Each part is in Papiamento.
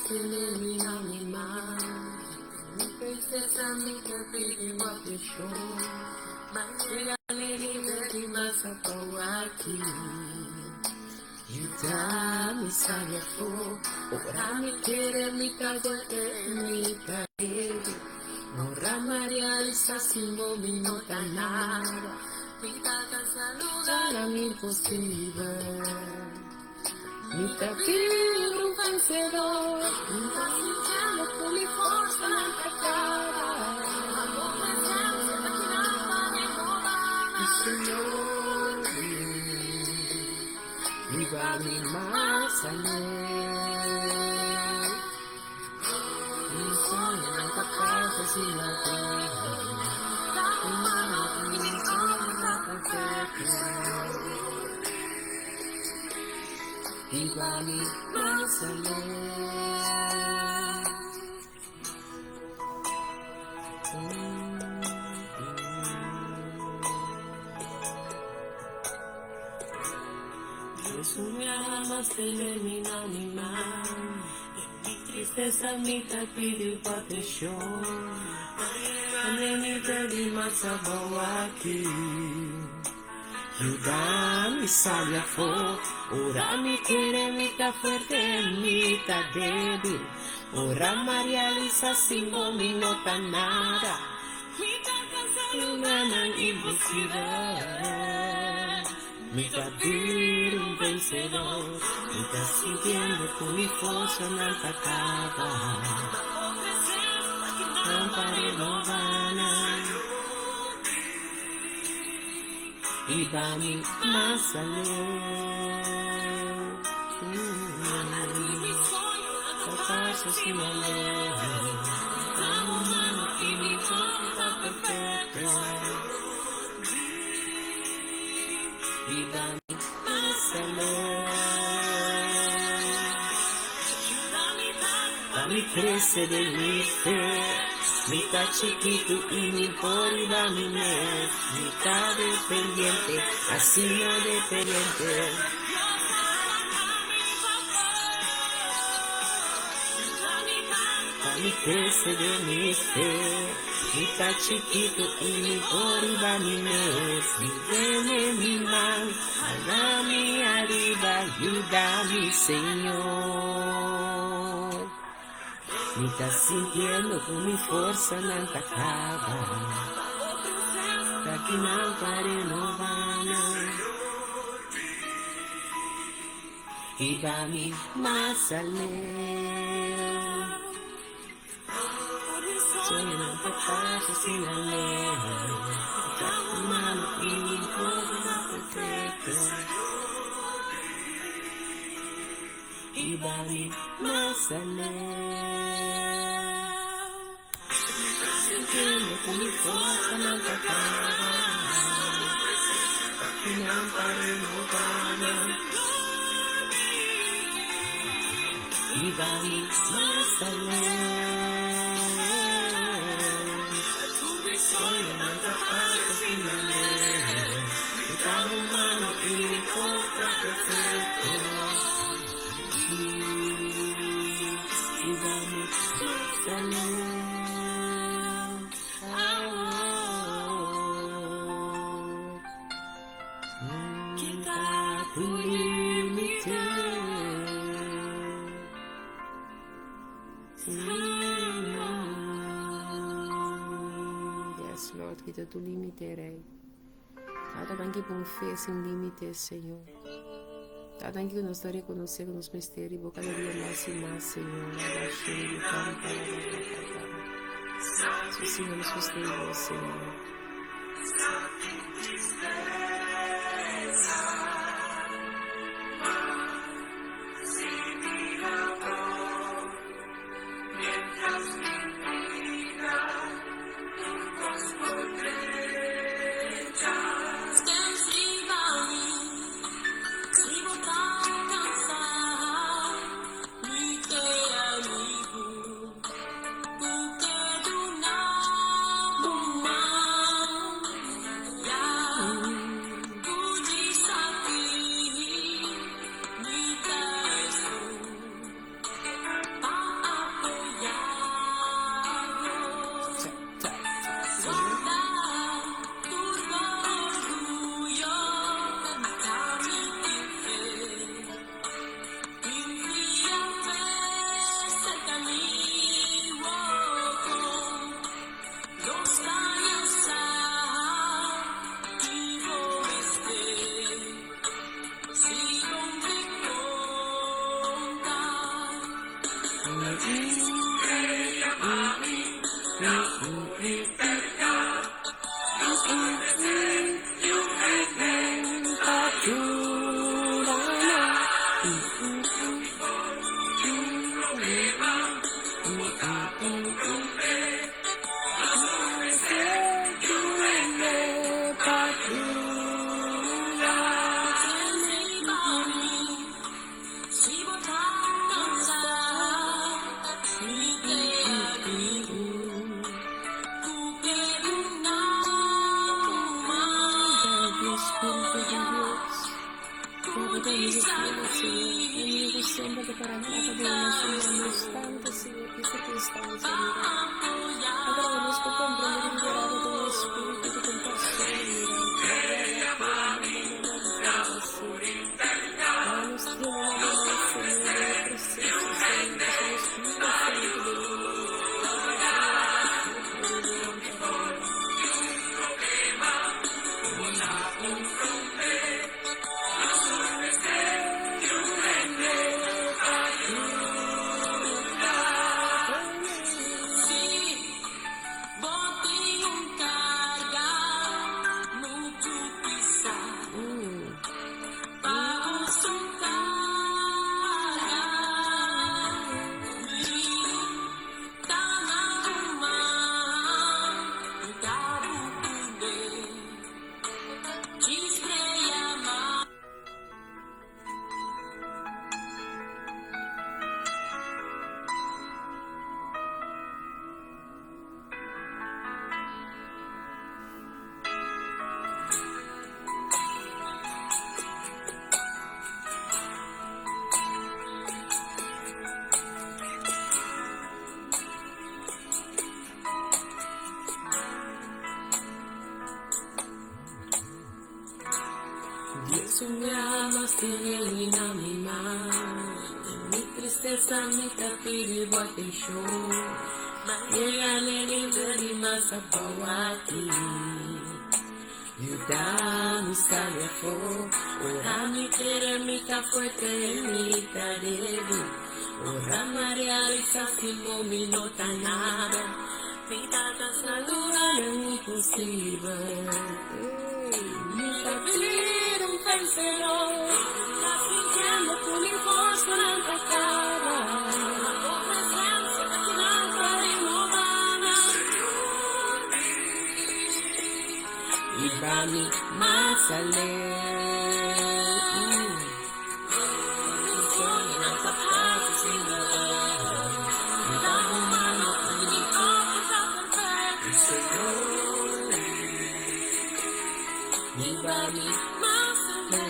tene mi na mi man. Mi tristesa mi ta pidi bo atenshon. Manera libre di masa pa waki. Yuda mi sali afó. Ora mi kere mi ta fuerte mi ta débil. Ora Maria lisa sin bo mi no ta nada. Mi ta alcansa lugarnan imposibel. Mi ta bira un vencedor. Mi ta sintiendo cu mi forsanan ta caba. Señor, hiba mi mas aleu. Mi soñonan ta pasa sin alivio. Mi mano y mi forsa perfecto. Hiba mi mas aleu. Dios mi ama tene mi na mi man. Den mi tristesa mi ta pidi bo atenshon. Ane mi ta di mas abou aki. Yuda mi sali afó. Ora mi kere mi ta fuerte, mi ta débil. Ora Maria Luisa sin bo mi no ta nada. Lunanan imposibel. Mi ta bira un vencedor. Mi ta sintiendo cu mi forsanan ta caba. Nan pa renoba nan. Hiba mi mas aleu. Ta pasa sin aleu. Ta humano y mi forsa ta perfecto. Hiba mi mas aleu. Pa mi crece den mi fe. Mi ta chikitu y mi por riba mi mes. Mi ta dependiente, asina dependiente. Pa mi crece den mi fe. Mi ta chikitu y mi por riba mi mes. Mi tene mi man, hala mi ariba, yuda mi, Señor. Mi ta sintiendo cu mi forsanan ta caba. Ta kinan pa renova nan. Hiba mi mas aleu. Soñonan ta pasa sin aleu. Ta humano y mi cuerpo ta perfecto. Hiba mi mas aleu. Sintiendo cu mi forsanan ta caba. Pakinan pa renova nan. Hiba mi mas aleu. Soñonan ta pasa sin aleu. Mi ta humano y mi por ta perfecto. Hiba mi mas aleu. Kita tu limite. Yes, Lord, kita tu limite, Rey. Tata, danki pa un fe sin limite, Señor. Tata, danki ku nos ta rekonosé ku nos mester di bo kada dia mas i mas, Señor. Abba, shiri, kanta, abba, abba, abba. So, Señor, nos mester di bo, Señor. Spiritu di Dios. Ku ta amigu fiel, Señor. Amigu semper ta para kla pa duna nos un man nos tantu, Señor, ki sirkunstansia mira. Ata laga nos por komprende ku liberá bo ta un espiritu ku ta un persona, mira. Laga nos tene na bo man, Señor, den e proseso, Señor, pasobra nos bida semper den bo man. Dios mi alma ilumina mi man. Mi tristesa mi ta pidi bo atenshon. Yega n'e nivel di mas abou aki. Yuda mi sali afó. Ora mi kere mi ta fuerte mi ta débil. Ora mi realisa sin bo mi no ta nada. Mi ta saluda imposibel. Mi ta bira un vensedó. Ta sintiendo ku mi forsanan ta kaba. Bo presensia ta kinan pa renobá. Hiba mi mas aleu. Señor, hiba mi mas aleu.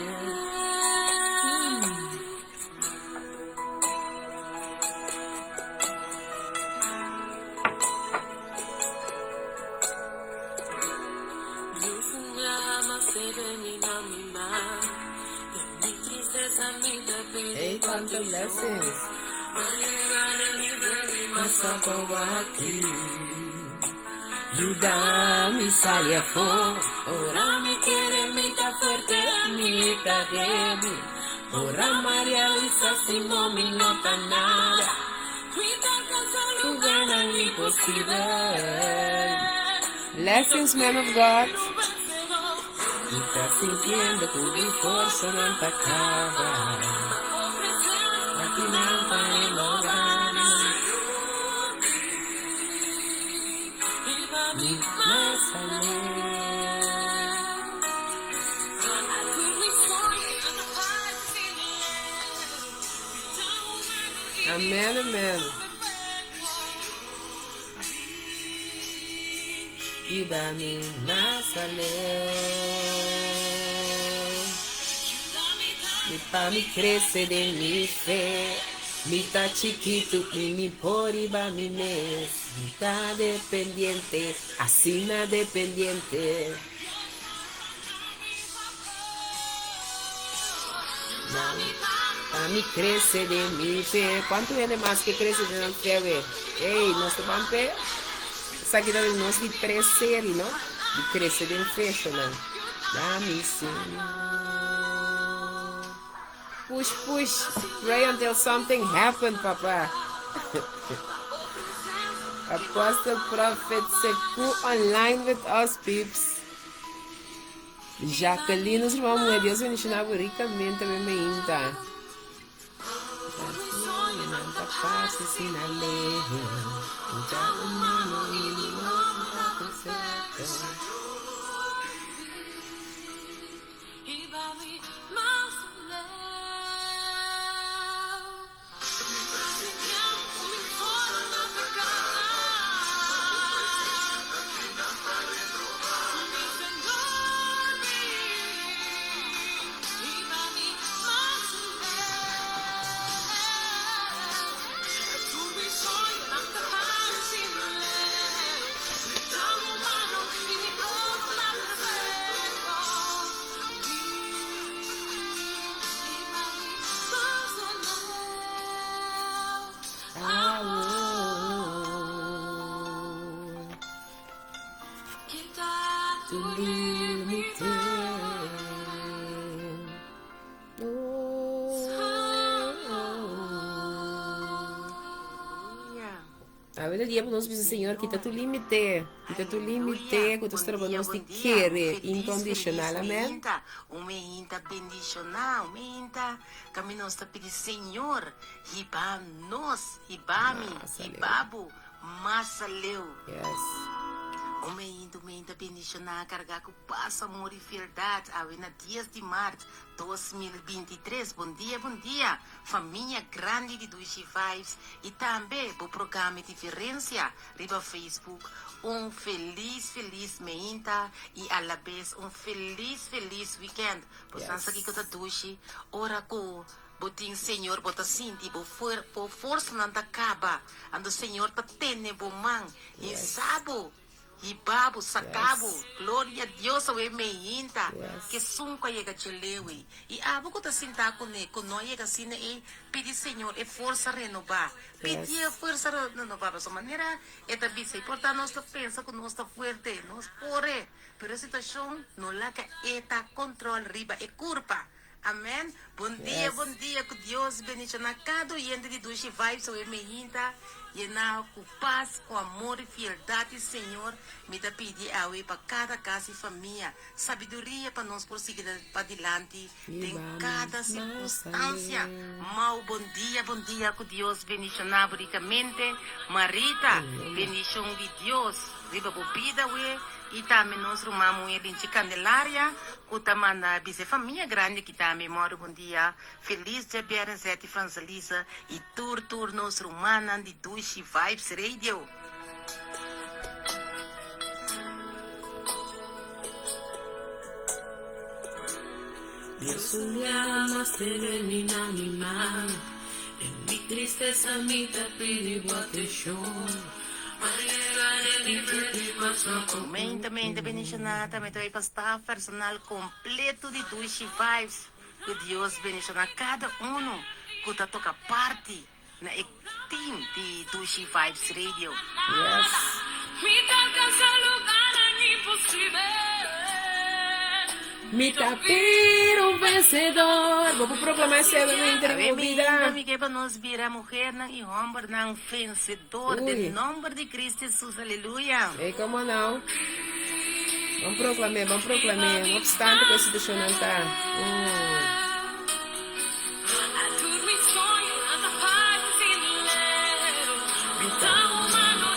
Dios mi alma se ilumina mi man. Mi tristesa mi ta pidi Hey, cuanto blessings. Mas abou aki. Yuda mi sali afó. Ora mi kere mi ta fuerte, mi ta débil. Ora mi realisa sin bo mi no ta nada. Lugánan imposibel. Blessings, man of God. Mi ta sintiendo ku mi forsanan ta kaba. Akinan pa renobá. Mi mas aleu. Amen, amen. Hiba mi mas aleu. Mi pa mi krese den mi fe. Mi ta chikitu i mi por hiba mi mes. Mi ta dependiente, asina dependiente. Pa mi krese den mi fe. Kuantu hende mas ke krese den nan fe awe? Ey, nos ta ban p'e. Esaki ta nos di tres seri, no? Di krese den fe, shonan. Na mi Señor. Push, push. Pray until something happen, papa. Apostle Prophet Seku online with us, peeps. Jacqueline, nos ruman muhé, Dios bendiciona bo ricamente awe mainta. Ta parce sin aleho, ya humano y mi no ta perfecto. Awe ta dia pa nos bisa Señor, kita Señor. tu límite, kita tu Aleluya. límite ku ta Bon stroba dia, nos bon di dia. Un kere felis, felis inkondicional. Amen. meinta. Un meinta bendishoná. Un meinta kami nos ta pidi Señor, hiba nos, hiba mi, Mas aleu. hiba bo mas aleu. Yes. Un meinta, un meinta bendishoná, kargá ku pas, amor i fieldat. Awe na 10 di mart 2023. Bon dia, bon dia, famia grandi di Dushi Vibes i tambe bo programa Diferensia riba Facebook. Un felis, felis meinta i alabes un felis, felis weekend. Bo sa sa kiko ta Yes. dushi ora ku bo tin Señor, bo ta sinti bo fuer, bo forsanan ta kaba. Anto Señor ta tene bo man i Yes. sa bo. Hiba bo, saka bo. Yes. Gloria a Dios awe meinta Yes. kesun ku a yega dje lewe. I abo ku ta sinta kuné ku no a yega asina ei, pidi Señor e forsa renobá. Pidi e Yes. forsa renobá pasobra manera e ta bisa i por ta nos ta pensa ku nos ta fuerte, nos por e, pero e situashon no laga e ta kontròl riba e kurpa. Amen. Bon dia, Yes. bon dia. Ku Dios bendishoná kada oyente di Dushi Vibes awe meinta, yená ku pas, ku amor i fieldat di Señor. Mi ta pidi awe pa kada kas i famia sabiduria pa nos por sigui padilanti den Hiba mi kada mas sirkunstansia. aleu. Mau, bon dia, bon dia. Ku Dios bendishoná bo rikamente. Marita, Amen. bendishon di Dios riba bo bida awe. I tambe nos ruman muhé Linchi Candelaria ku ta manda bisa e famia grandi aki tambe mòru bon dia. Felis djabièrnè Zeti Franselisa i tur tur nos rumannan di Dushi Vibes Radio. Dios un biaha mas tene mi na mi man. Den mi tristesa mi ta pidi bo atenshon. Manera den mi fe paso ku Meinta meinta bendishoná tambe ta bai pa staff personal kompleto di Dushi Vibes. Ku Dios bendishoná kada uno ku ta toka parti na e team di Dushi Vibes Radio. Yes. Mi ta alkansa lugarnan imposibel. Mi ta bira un vensedor. Bo por proklamá esei awe meinta riba Awe bo meinta bida. mi ke pa nos bira muhernan i hòmbernan vensedor den Ui. nòmber di Cristo Jesus. Aleluya. Ei, komo nau? Ban proklam'é, ban proklam'é, no opstante ku e situashonnan ta. Mi ta humano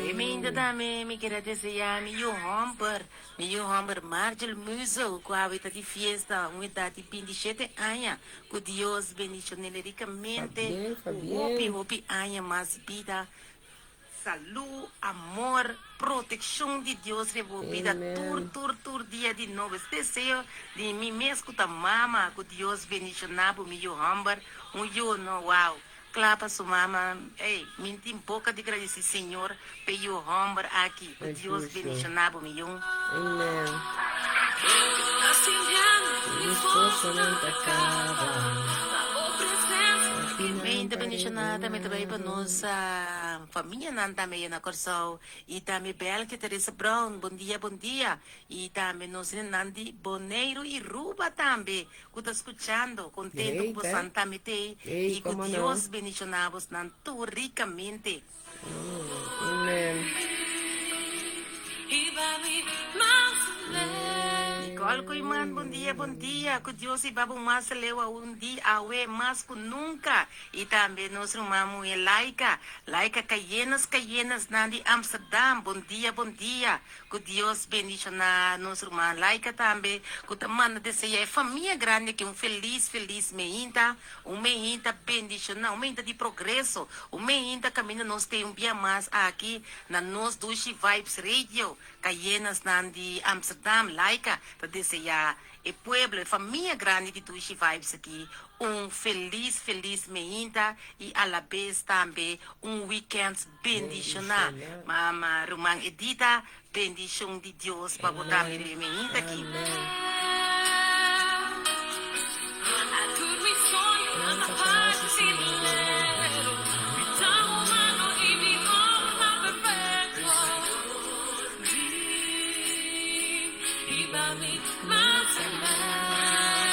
E meinta tambe mi kere deseá mi yu hòmber, mi yu hòmber Margel Muzo ku awe ta di fiesta, un edat di 27 aña. Ku Dios bendishon'é rikamente, Fabien, ku hopi, Fabien. hopi aña mas bida, salú, amor, protekshon di Dios riba bo bida tur, Amen. tur, tur dia di nobo. Es deseo di mi mes ku ta mama, ku Dios bendishoná bo, mi yu hòmber, un yu no, wow. Kla pa su mama, ey, mi tin boka di gradisí Señor p'e yu hòmber aki, ku E Dios justo. bendishoná bo, mi yu. Amen. Mi forsanan ta kaba. Meinta bendishoná tambe ta bai pa nos famianan tambe na Kòrsou i tambe Belke Teresa Brown, bon dia, bon dia. I tambe nos hendenan di Boneiru i Ruba tambe ku ta skuchando, kontento ku Great, eh? bosan tambe t'ei Ey, i ku komo no? Dios bendishoná bosnan tur rikamente. Amen. Nicole Koeiman, bon dia, bon dia. Ku Dios hiba bo mas leu aun di awe mas ku nunka. I tambe nos ruman muhé Laika, Laika Cayenas Cayenas nan di Amsterdam, bon dia, bon dia. Ku Dios bendishoná nos ruman Laika tambe, ku ta manda deseá e famia grandi aki un felis, felis meinta, un meinta bendishoná, un meinta di progreso, un meinta kaminda nos ten un bia mas aki na nos Dushi Vibes Radio. Cayenas nan di Amsterdam, Laika ta deseá e pueblo, e famia grandi di Dushi Vibes aki un felis, felis meinta i alabes tambe un weekend bendishoná. Bendishoná. Mama ruman Edita, bendishon di Dios pa bo tambe Amen. riba e meinta aki. Amen. Nan ta pasa sin leu. Mas aleu.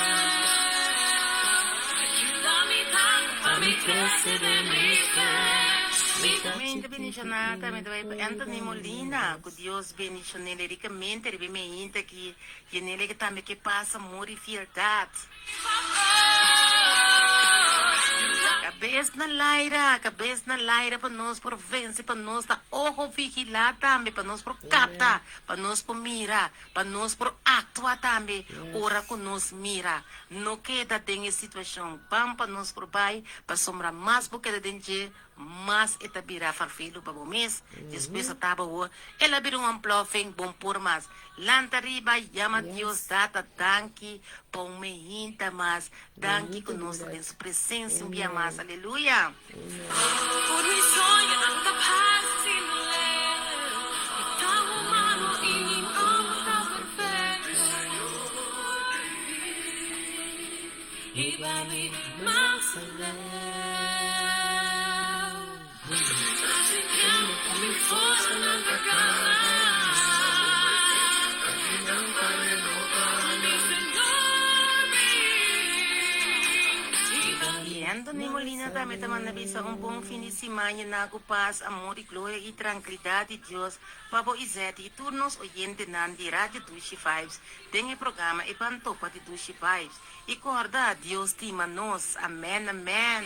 Mente bendishoná tambe ta bai pa Anthony Molina. Ku Dios bendishon'é rikamente riba e meinta aki. Yen'é ke tambe ke pas, amor i fieldat. Kabes na laira, kabes na laira pa nos por vense, pa nos ta oho vigilá tambe, pa nos por kapta, pa nos por mira, pa nos por aktua tambe ora ku nos mira. No keda den e situashon, ban pa nos por bai, pasobra mas bo keda den dje, mas e ta bira farfelu pa bo mes. Despues a taba awor, el a bira un ontploffing, bon por mas. Lanta riba, yama Dios, Tata, danki pa un mehinta mas. Danki ku nos ta den su presensia un bia mas. Aleluya! Y Anthony Molina tambe ta manda bisa un bon fin di siman yená ku pas, amor y gloria y trankilidad di Dios pa bo Izette y tur nos oyentenan di Radio Dushi Vibes den e programa E Pan Topa di Dushi Vibes. I corda, Dios stima nos. Amen, amen.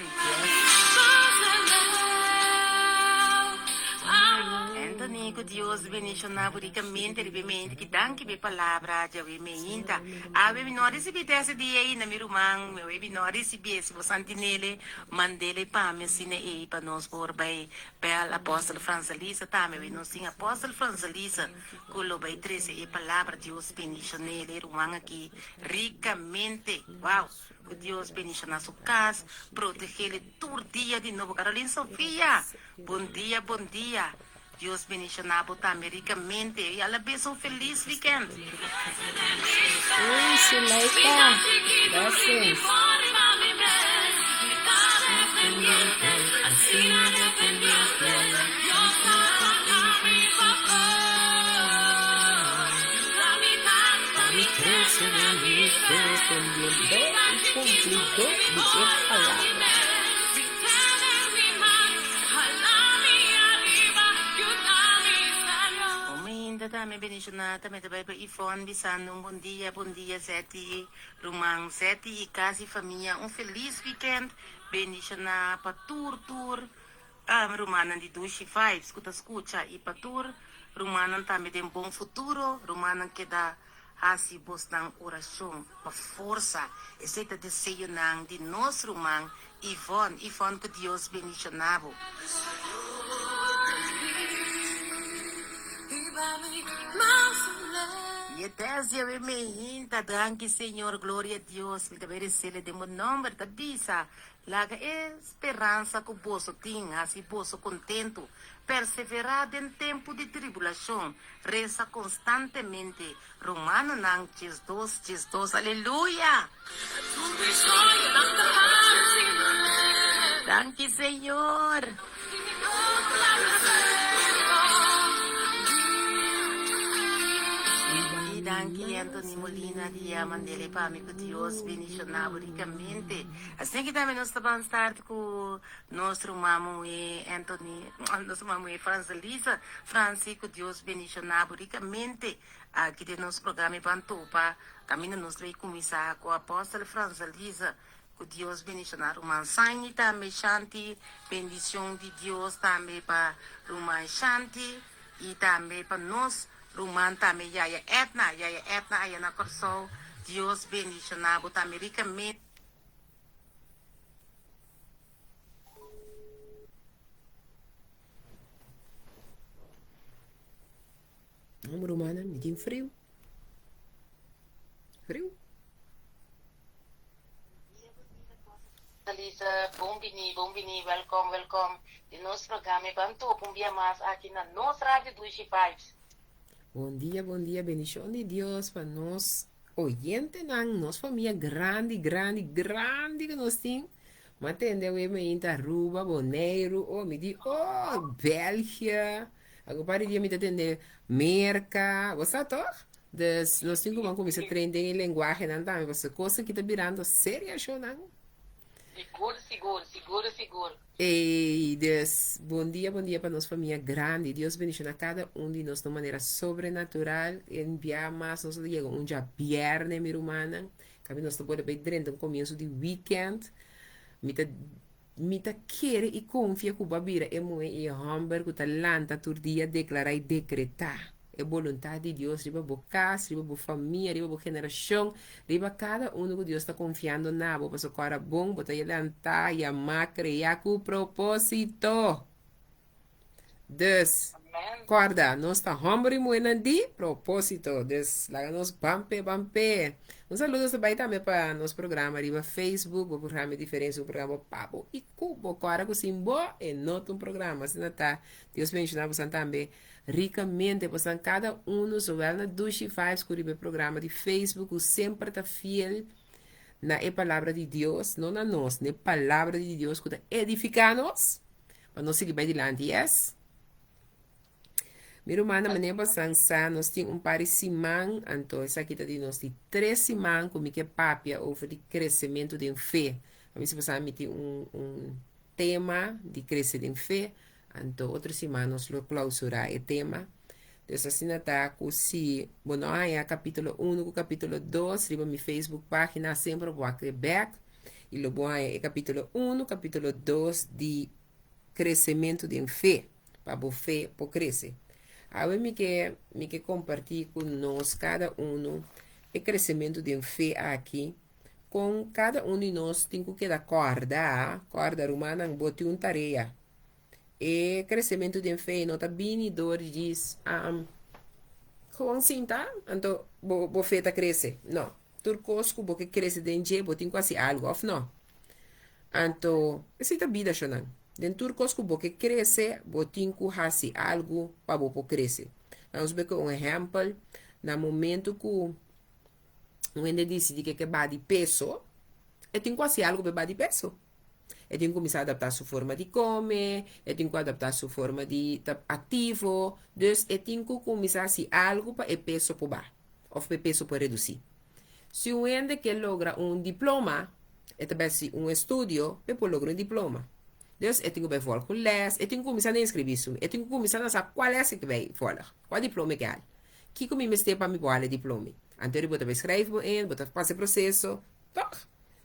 Anthony, cu Dios bendiciona bo ricamente riba e mente ki danki pa e palabra djawe meinta. Awe mi no a ricibi te ese dia ainda mi ruman, mi awe mi no a ricibi e si bo santinele mandele pa mi asina ei pa nos por bay bel Apostel Franselisa tambe awe nos tin Apostel Franselisa cu lo bay trece e palabra Dios bendicionele ruman aki Ricamente. Wow! Cu Dios bendiciona su cas, protegele tur dia di nobo. Caroline Sofia, bon dia, bon dia. Dios bendiciona bo tambe ricamente y a la bes un feliz weekend. Uy, Zuleika. Blessings. Crece den mi fe, pendiente y cumplidó di e palabra. Ominda tambe bendiciona tambe ta bay pa Yvonne bisando un bon dia bon dia Zetty ruman Zetty y casi famia un feliz weekend bendiciona pa tur tur rumannan di Dushi Vibes cu ta scucha y pa tur rumannan tambe den bon futuro rumannan keda Hasi bosnan orashon pa forsa. Esei ta deseonan di nos ruman Yvonne. Yvonne ku Dios bendishona bo. Y e desde awe mi hinta danki Señor gloria Dios mi ta bay resele den bo nomber ta bisa laga e speransa ku boso tin hasi boso kontentu Perseverá den tempu di tribulashon, resa konstantemente. Romanonan 12, 12 Aleluya! Danki Señor! I danki Anthony Molina di a mandele pa mi ku Dios bendishoná bo rikamente. Asina ki tambe nos ta ban start ku Nos ruman muhé Anthony, nos ruman muhé Francelisa, Franci, ku Dios bendishoná bo rikamente. Aki den nos programa e ban topa kaminda nos ta bay kuminsá ku Apòstel Francelisa. Ku Dios bendishoná ruman Sandy tambe, Shanti, bendishon di Dios tambe pa ruman Shanti i tambe pa nos ruman tambe Yaya Edna, Yaya Edna aya na Kòrsou. Dios bendishoná bo tambe rikamente. Hombre humana, mi tin friu. Friu. Lisa, bon bini, bon bini, welkom, welkom di nos programa e ban topa un bia mas aki na nos Radio Dushi Vibes. Bon dia, bon dia, bendicion di Dios pa nos Oyentenan, nos famia grandi, grandi, grandi ku nos tin. M'a tende awe mainta Aruba, Boneiru, oh, mi di, oh, België. Algun par di dia mi ta tende Merka. Bo sa toch? Dus nos tin ku ban kuminsá train den e lenguahenan tambe, pasobra kos aki ta birando serio, shownan. Sigur, sigur, sigur, sigur. Ey, dus, bon dia, bon dia pa nos famia grandi. Dios bendiciona cada un di nos na un manera sobrenatural. Un bia mas nos ta yega un djabierne, mi rumannan. Kabi nos ta por bay drenta un comienso di weekend. Mi ta mi ta kere y confia cu bo a bira e muhe y e homber cu ta lanta tur dia declara y decreta e boluntad di Dios riba bo cas, riba bo famia, riba bo generacion, riba cada uno cu Dios ta confiando na bo, pasobra cu ora bon bo ta lanta, yama, crea cu proposito. Dus, Amen. corda, nos ta homber y muhernan di proposito. Dus, laga nos ban p'e, ban p'e. Un saludo ta bay tambe pa nos programa riba Facebook, bo programa e diferencia, un programa pa bo y cu bo. Corda cu sin bo e no ta un programa. Asina ta. Dios bendiciona bosan tambe ricamente. Bosan cada uno, zowel na Dushi Vibes cu riba e programa di Facebook, cu semper ta fiel na e palabra di Dios, no na nos, na e palabra di Dios cu ta edifica nos. Pa nos sigui bai dilanti, yes? Mi rumannan, manera bosan sa, nos tin un par di siman, anto esaki ta di nos di tres siman ku mi ke papia over di kresementu den fe. A mi si bosan mi tin un, un tema di krese den fe, anto otro siman nos lo klausurá e tema. Dus asina ta ku si bo no haña kapítulo unu ku kapítulo dos riba mi Facebook página, semper bo a kre bèk. I lo bo haña e kapítulo unu, kapítulo dos di Kresementu den Fe, pa bo fe por krese. Awe mi ke mi ke kompartí ku nos kada unu e kresementu den fe aki, kon kada un di nos tin ku keda kòrda, kòrda rumannan bo tin un tarea. E kresementu den fe no ta bini dor di djis gewoon sinta anto bo bo fe ta krese, no. Tur kos ku bo ke krese den dje, bo tin ku hasi algu, òf no? Anto, esei ta bida, shonnan. Den tur kos ku bo ke krese, bo tin ku hasi algu pa bo por krese. Laga nos beke un ehèmpel, na momentu ku un hende disidí ke ke baha di peso, e tin ku hasi algu pa e baha di peso. E tin ku kuminsá adaptá su forma di kome, e tin ku adaptá su forma di ta aktivo. Dus, e tin ku kuminsá hasi algu pa e peso por baha. òf pa e peso por redusí. Si un hende ke logra un diploma, e ta bai hasi un estudio pa e por logra un diploma. Dus e tin ku bai vòlg un lès, e tin ku kuminsá na inskribí su, e tin ku kuminsá na sa kua lès e ke bai vòlg, kua diploma e ke hal. Kiko mi mester pa mi por hala e diploma? Anto bo ta bai skrijf bo in, bo ta pasa e proseso, tòg?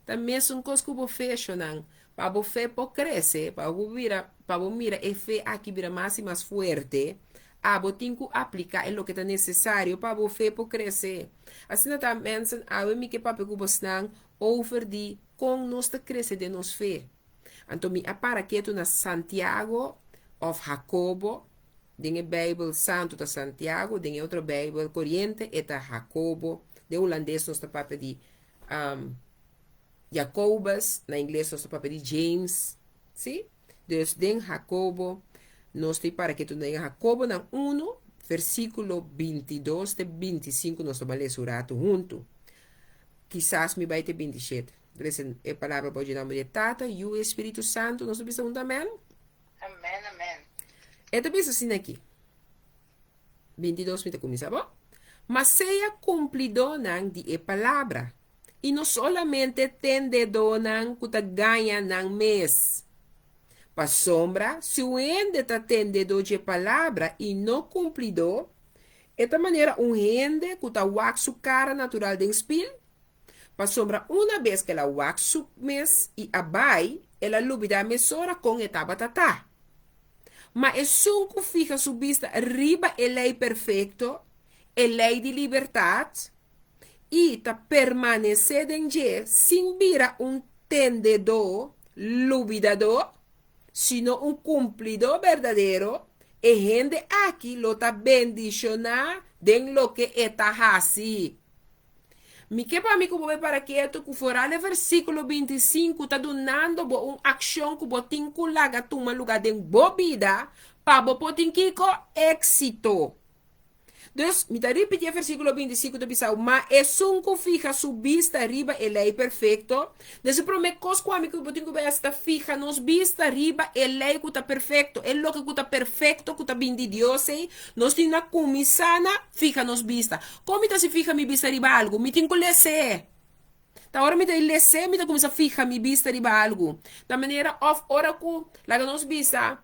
Ta mesun kos ku bo fe, shonnan. Pa bo fe por krese, pa bo bira, pa bo mira e fe aki bira mas i mas fuerte, abo tin ku apliká e loke ta nesesario pa bo fe por krese. Asina ta, mensen, awe mi ke papia ku bosnan over di kon nos ta krese den nos fe. Anto mi a para ketu na Santiago òf Hakobo, den e Beibel Santu ta Santiago, den e otro Beibel koriente e ta Hakobo, den hulandes nos ta papia di Jacobus, na ingles nos ta papia di James, si? Dus den Jacobo, nos ta para ketu den Jacobonan unu, versíkulo bintidos te bintisinku nos ta bai lesa un ratu huntu. Kisas mi bai te bintishete. Lesa e palabra bou dje nomber di e Tata, Yu i e Spiritu Santu. Nos ta bisa huntu amen? Amen, amen. E ta bisa asina aki. 22 mi ta kuminsá bo. Ma sea kumplidónan di e palabra, i no solamente tendedónan ku ta gaña nan mes. Pasobra si un hende ta tendedó dje palabra i no kumplidó, e ta manera un hende ku ta wak su kara natural den spil. Pasobra una bes ku el a wak su mes i a bai, el a lubidá mesora kon e tabata ta. Ma esun ku fiha su bista riba e lei perfekto, e lei di libertat, i ta permanesé den dje sin bira un tendedó lubidadó, sino un kumplidó berdadero, e hende aki lo ta bendishoná den loke e ta hasi. Mi ke pa mi ku bo bai para ketu ku foral e versíkulo 25 ta dunando bo un akshon ku bo tin ku laga tuma lugá den bo bida pa bo por tin kiko? Éksito. Dus, mi ta ripití e versíkulo 25 ta bisa, Ma esun ku fiha su bista riba e lei perfekto, dus e promé kos ku ami ku bo tin ku bai hasi ta fiha nos bista riba e lei ku ta perfekto, e loke ku ta perfekto ku ta bini di Dios ei, nos tin na kuminsá na fiha nos bista. Kon mi ta hasi fiha mi bista riba algu? Mi tin ku les'é. Ta ora mi ta les'é mi ta kuminsá fiha mi bista riba algu. Ta manera òf ora ku laga nos bisa,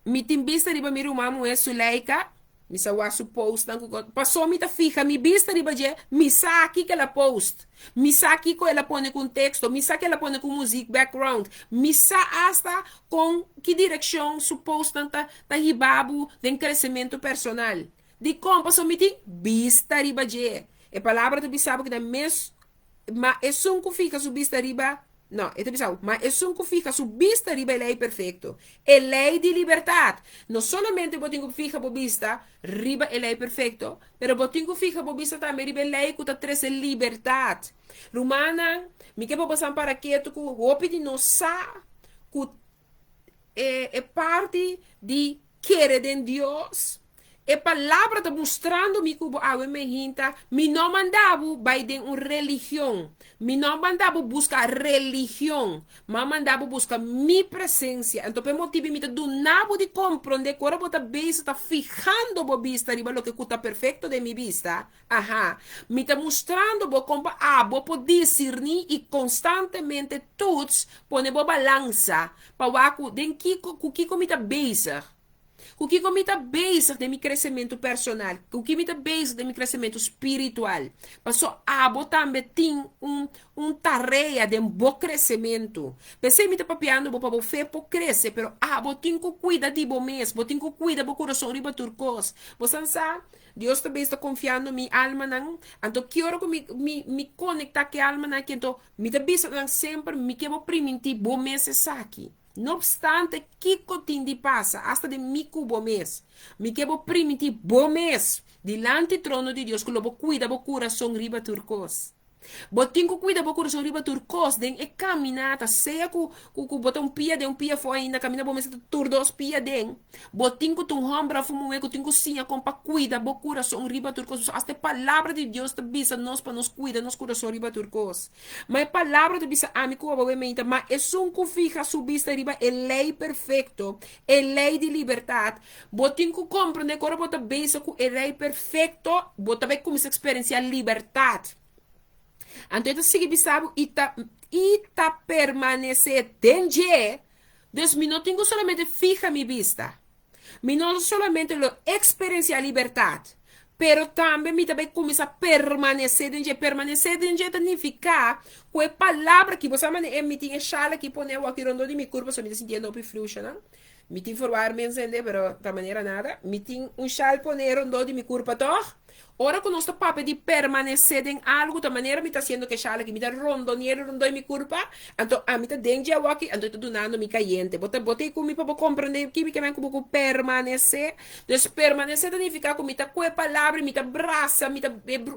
mi tin bista riba mi ruman muhé Suleika, mi sa wak su postnan ku kos, paso mi ta fiha mi bista riba dje, mi sa kiko el a post, mi sa kiko el a pone ku un teksto, mi sa ke el a pone ku muzik background, mi sa asta kon ki direkshon su postnan ta ta hiba bo den kresementu personal. Dikon? Pasobra mi tin bista riba dje. E palabra ta bisa bo ku ta mes, ma esun ku fiha su bista riba, no, e ta bisa bo, ma esun ku fiha su bista riba e lei perfekto, e lei di libertat. No solamente bo tin ku fiha bo bista riba e lei perfekto, pero bo tin ku fiha bo bista tambe riba e lei ku ta trese libertat. Rumannan, mi ke pa bo san para ketu ku hopi di nos sa ku e parti di kere den Dios. E palabra ta mustrando mi ku bo awe mehinta, mi no manda bo bai den un religion, mi no manda bo buska religion, ma manda bo buska mi presensia. Anto p'e motibu mi ta duna bo di kompronde ku ora bo ta bezig ta fihando bo bista riba loke ku ta perfekto den mi bista, Aha, mi ta mustrando bo kon pa abo por disirní i konstantemente toets pone bo balansa pa wak ku den kiko, ku kiko mi ta bezig. Ku kiko mi ta bezig den mi kresementu personal, ku ki mi ta bezig den mi kresementu spiritual. Paso abo tambe tin un un tarea den bo kresementu. P'esei mi ta papiando bo pa bo fe por krese, pero abo tin ku kuida di bo mes, bo tin ku kuida bo kurason riba tur kos. Bo san sa? Dios ta bes ta konfiando mi almanan, anto ki ora ku mi mi mi konektá ku e almanan aki, anto mi ta bisa nan semper, mi ke bo primintí bo mes esaki. No opstante kiko tin di pasa, asta den mi ku bo mes, mi ke bo primintí bo mes dilanti trono di Dios ku lo bo kuida bo kurason riba tur kos. Bo tin ku kuida bo kurason riba tur kos den e kaminata, sea ku ku bo ta un pia den un pia afó ainda, kaminda bo mester ta tur dos pia den. Bo tin ku ta un hòmber òf un muhé ku tin ku siña kon pa kuida bo kurason riba tur kos. Pasobra asta e Palabra di Dios ta bisa nos pa nos kuida nos kurason riba tur kos. Ma e Palabra ta bisa ami ku abo meinta, ma esun ku fiha su bista riba e lei perfekto, e lei di libertat, Bo tin ku komprendé ku ora bo ta bezig ku e Rei perfekto, bo ta bai kuminsá eksperensiá libertat. Anto e ta sigui bisa bo, i ta i ta permanesé den dje. Dus mi no tin ku solamente fiha mi bista. Mi no solamente lo eksperensiá libertat, pero tambe mi ta bai kuminsá permanesé den dje. Permanesé den dje ta nifiká ku e palabra ki bo sa manera e mi tin e shal aki pone awor aki rondó di mi kurpa, so mi ta sintiendo hopi friu shanan. Mi tin forwar mi encende, pero ta manera nada. Mi tin un shal pone rondó di mi curpa tog. Ora cu nos ta papia di permanece den algo, ta manera mi ta haciendo cu e shal aki. Mi ta rondonier rondó di mi curpa, anto ami ta den dje awaki, anto e ta dunando mi cayente. Bo ta bo ta cu mi pa bo comprende ki mi ke men cu bo cu permanece. Dus permanece ta nifica cu mi ta cu e palabra y mi ta brasa, mi ta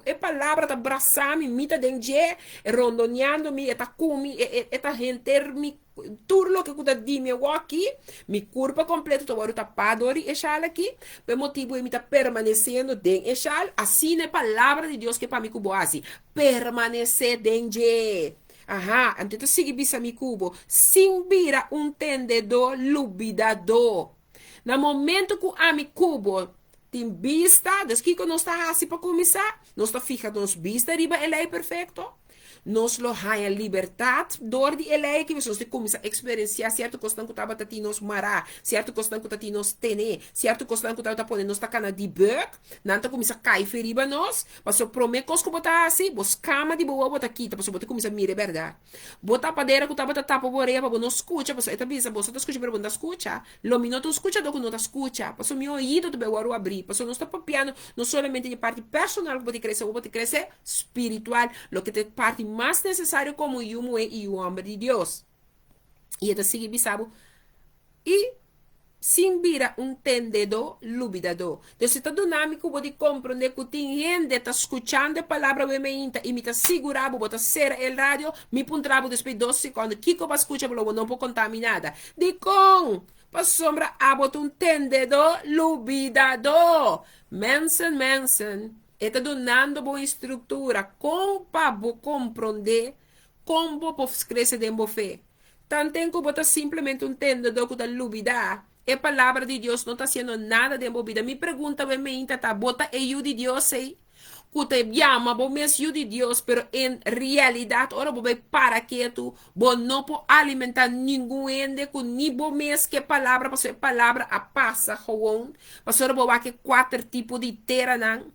e palabra ta brasa mi, mi ta den dje, rondoniando mi, e ta cu mi, e e ta henter mi. Tur loke ku ta di mi awoki, mi kurpa kompleto ta wòrdu tapá dor di e shal aki. Pa e motibu ei mi ta permanesiendo den e shal. Asina e palabra di Dios ke pa mi ku bo hasi, permanesé den dje. Aha, anto e ta sigui bisa mi ku bo, sin bira un tendedó lubidadó. Na momento ku ami ku bo tin bista, dus kiko nos ta hasi pa kuminsá? Nos ta fiha nos bista riba e lei perfekto. Nos lo haña libertat dor di e lei aki, nos ta kuminsá eksperensiá sierto kosnan ku tabata tin nos mará, sierto kosnan ku ta tin nos tené, sierto kosnan ku tabata pone nos ta kana di bùk, nan ta kuminsá kai fe riba nos. Pasobra promé kos ku bo ta hasi, bo skama di bo wowo bo ta kita, pasobra bo ta kuminsá mira e bèrdat. Bo tapadera ku tabata tapa bo orea pa bo no skucha, pasobra e ta bisa, Boso ta skucha pero bo no ta skucha. Lo mi no ta un skuchadó ku no ta skucha, pasobra mi oido ta bai wòrdu abrí, pasobra nos ta papiando no solamente di e parti personal ku bo ta krese, bo ta krese spiritual, loke ta e parti mas nesesario komo yu muhé i yu hòmber di Dios. I e ta sigui bisa bo, I sin bira un tendedó lubidadó. Entonces e ta duna mi ku bo di komprondé ku tin hende ta skuchando e palabra wei meinta i mi ta sigurá bo, bo ta sera e radio, mi puntra bo despues dos sekondo kiko bo a skucha bo lo bo no por konta mi nada. Dikon? Pasobra abo ta un tendedó lubidadó. Mensen, mensen, e ta dunando bo instruktura kon pa bo komprondé kon bo por krese den bo fe. Tanten ku bo ta simplemente un tendedó ku ta lubidá, e Palabra di Dios no ta hasiendo nada den bo bida. Mi pregunta bo e meinta ta, bo ta e yu di Dios ei? ku ta yama bo mes yu di Dios, pero en realidat ora bo bai para ketu, bo no por alimentá ningun hende ku ni bo mes ku e palabra, pasobra e palabra a pasa gewoon. Pasobra bo wak e kuater tipo di teranan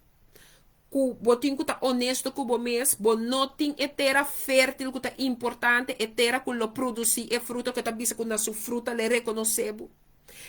ku bo tin ku ta onesto ku bo mes, bo no tin e tera fértil ku ta importante, e tera ku lo produsí e fruta ku e ta bisa ku na su fruta lo e rekonosé bo.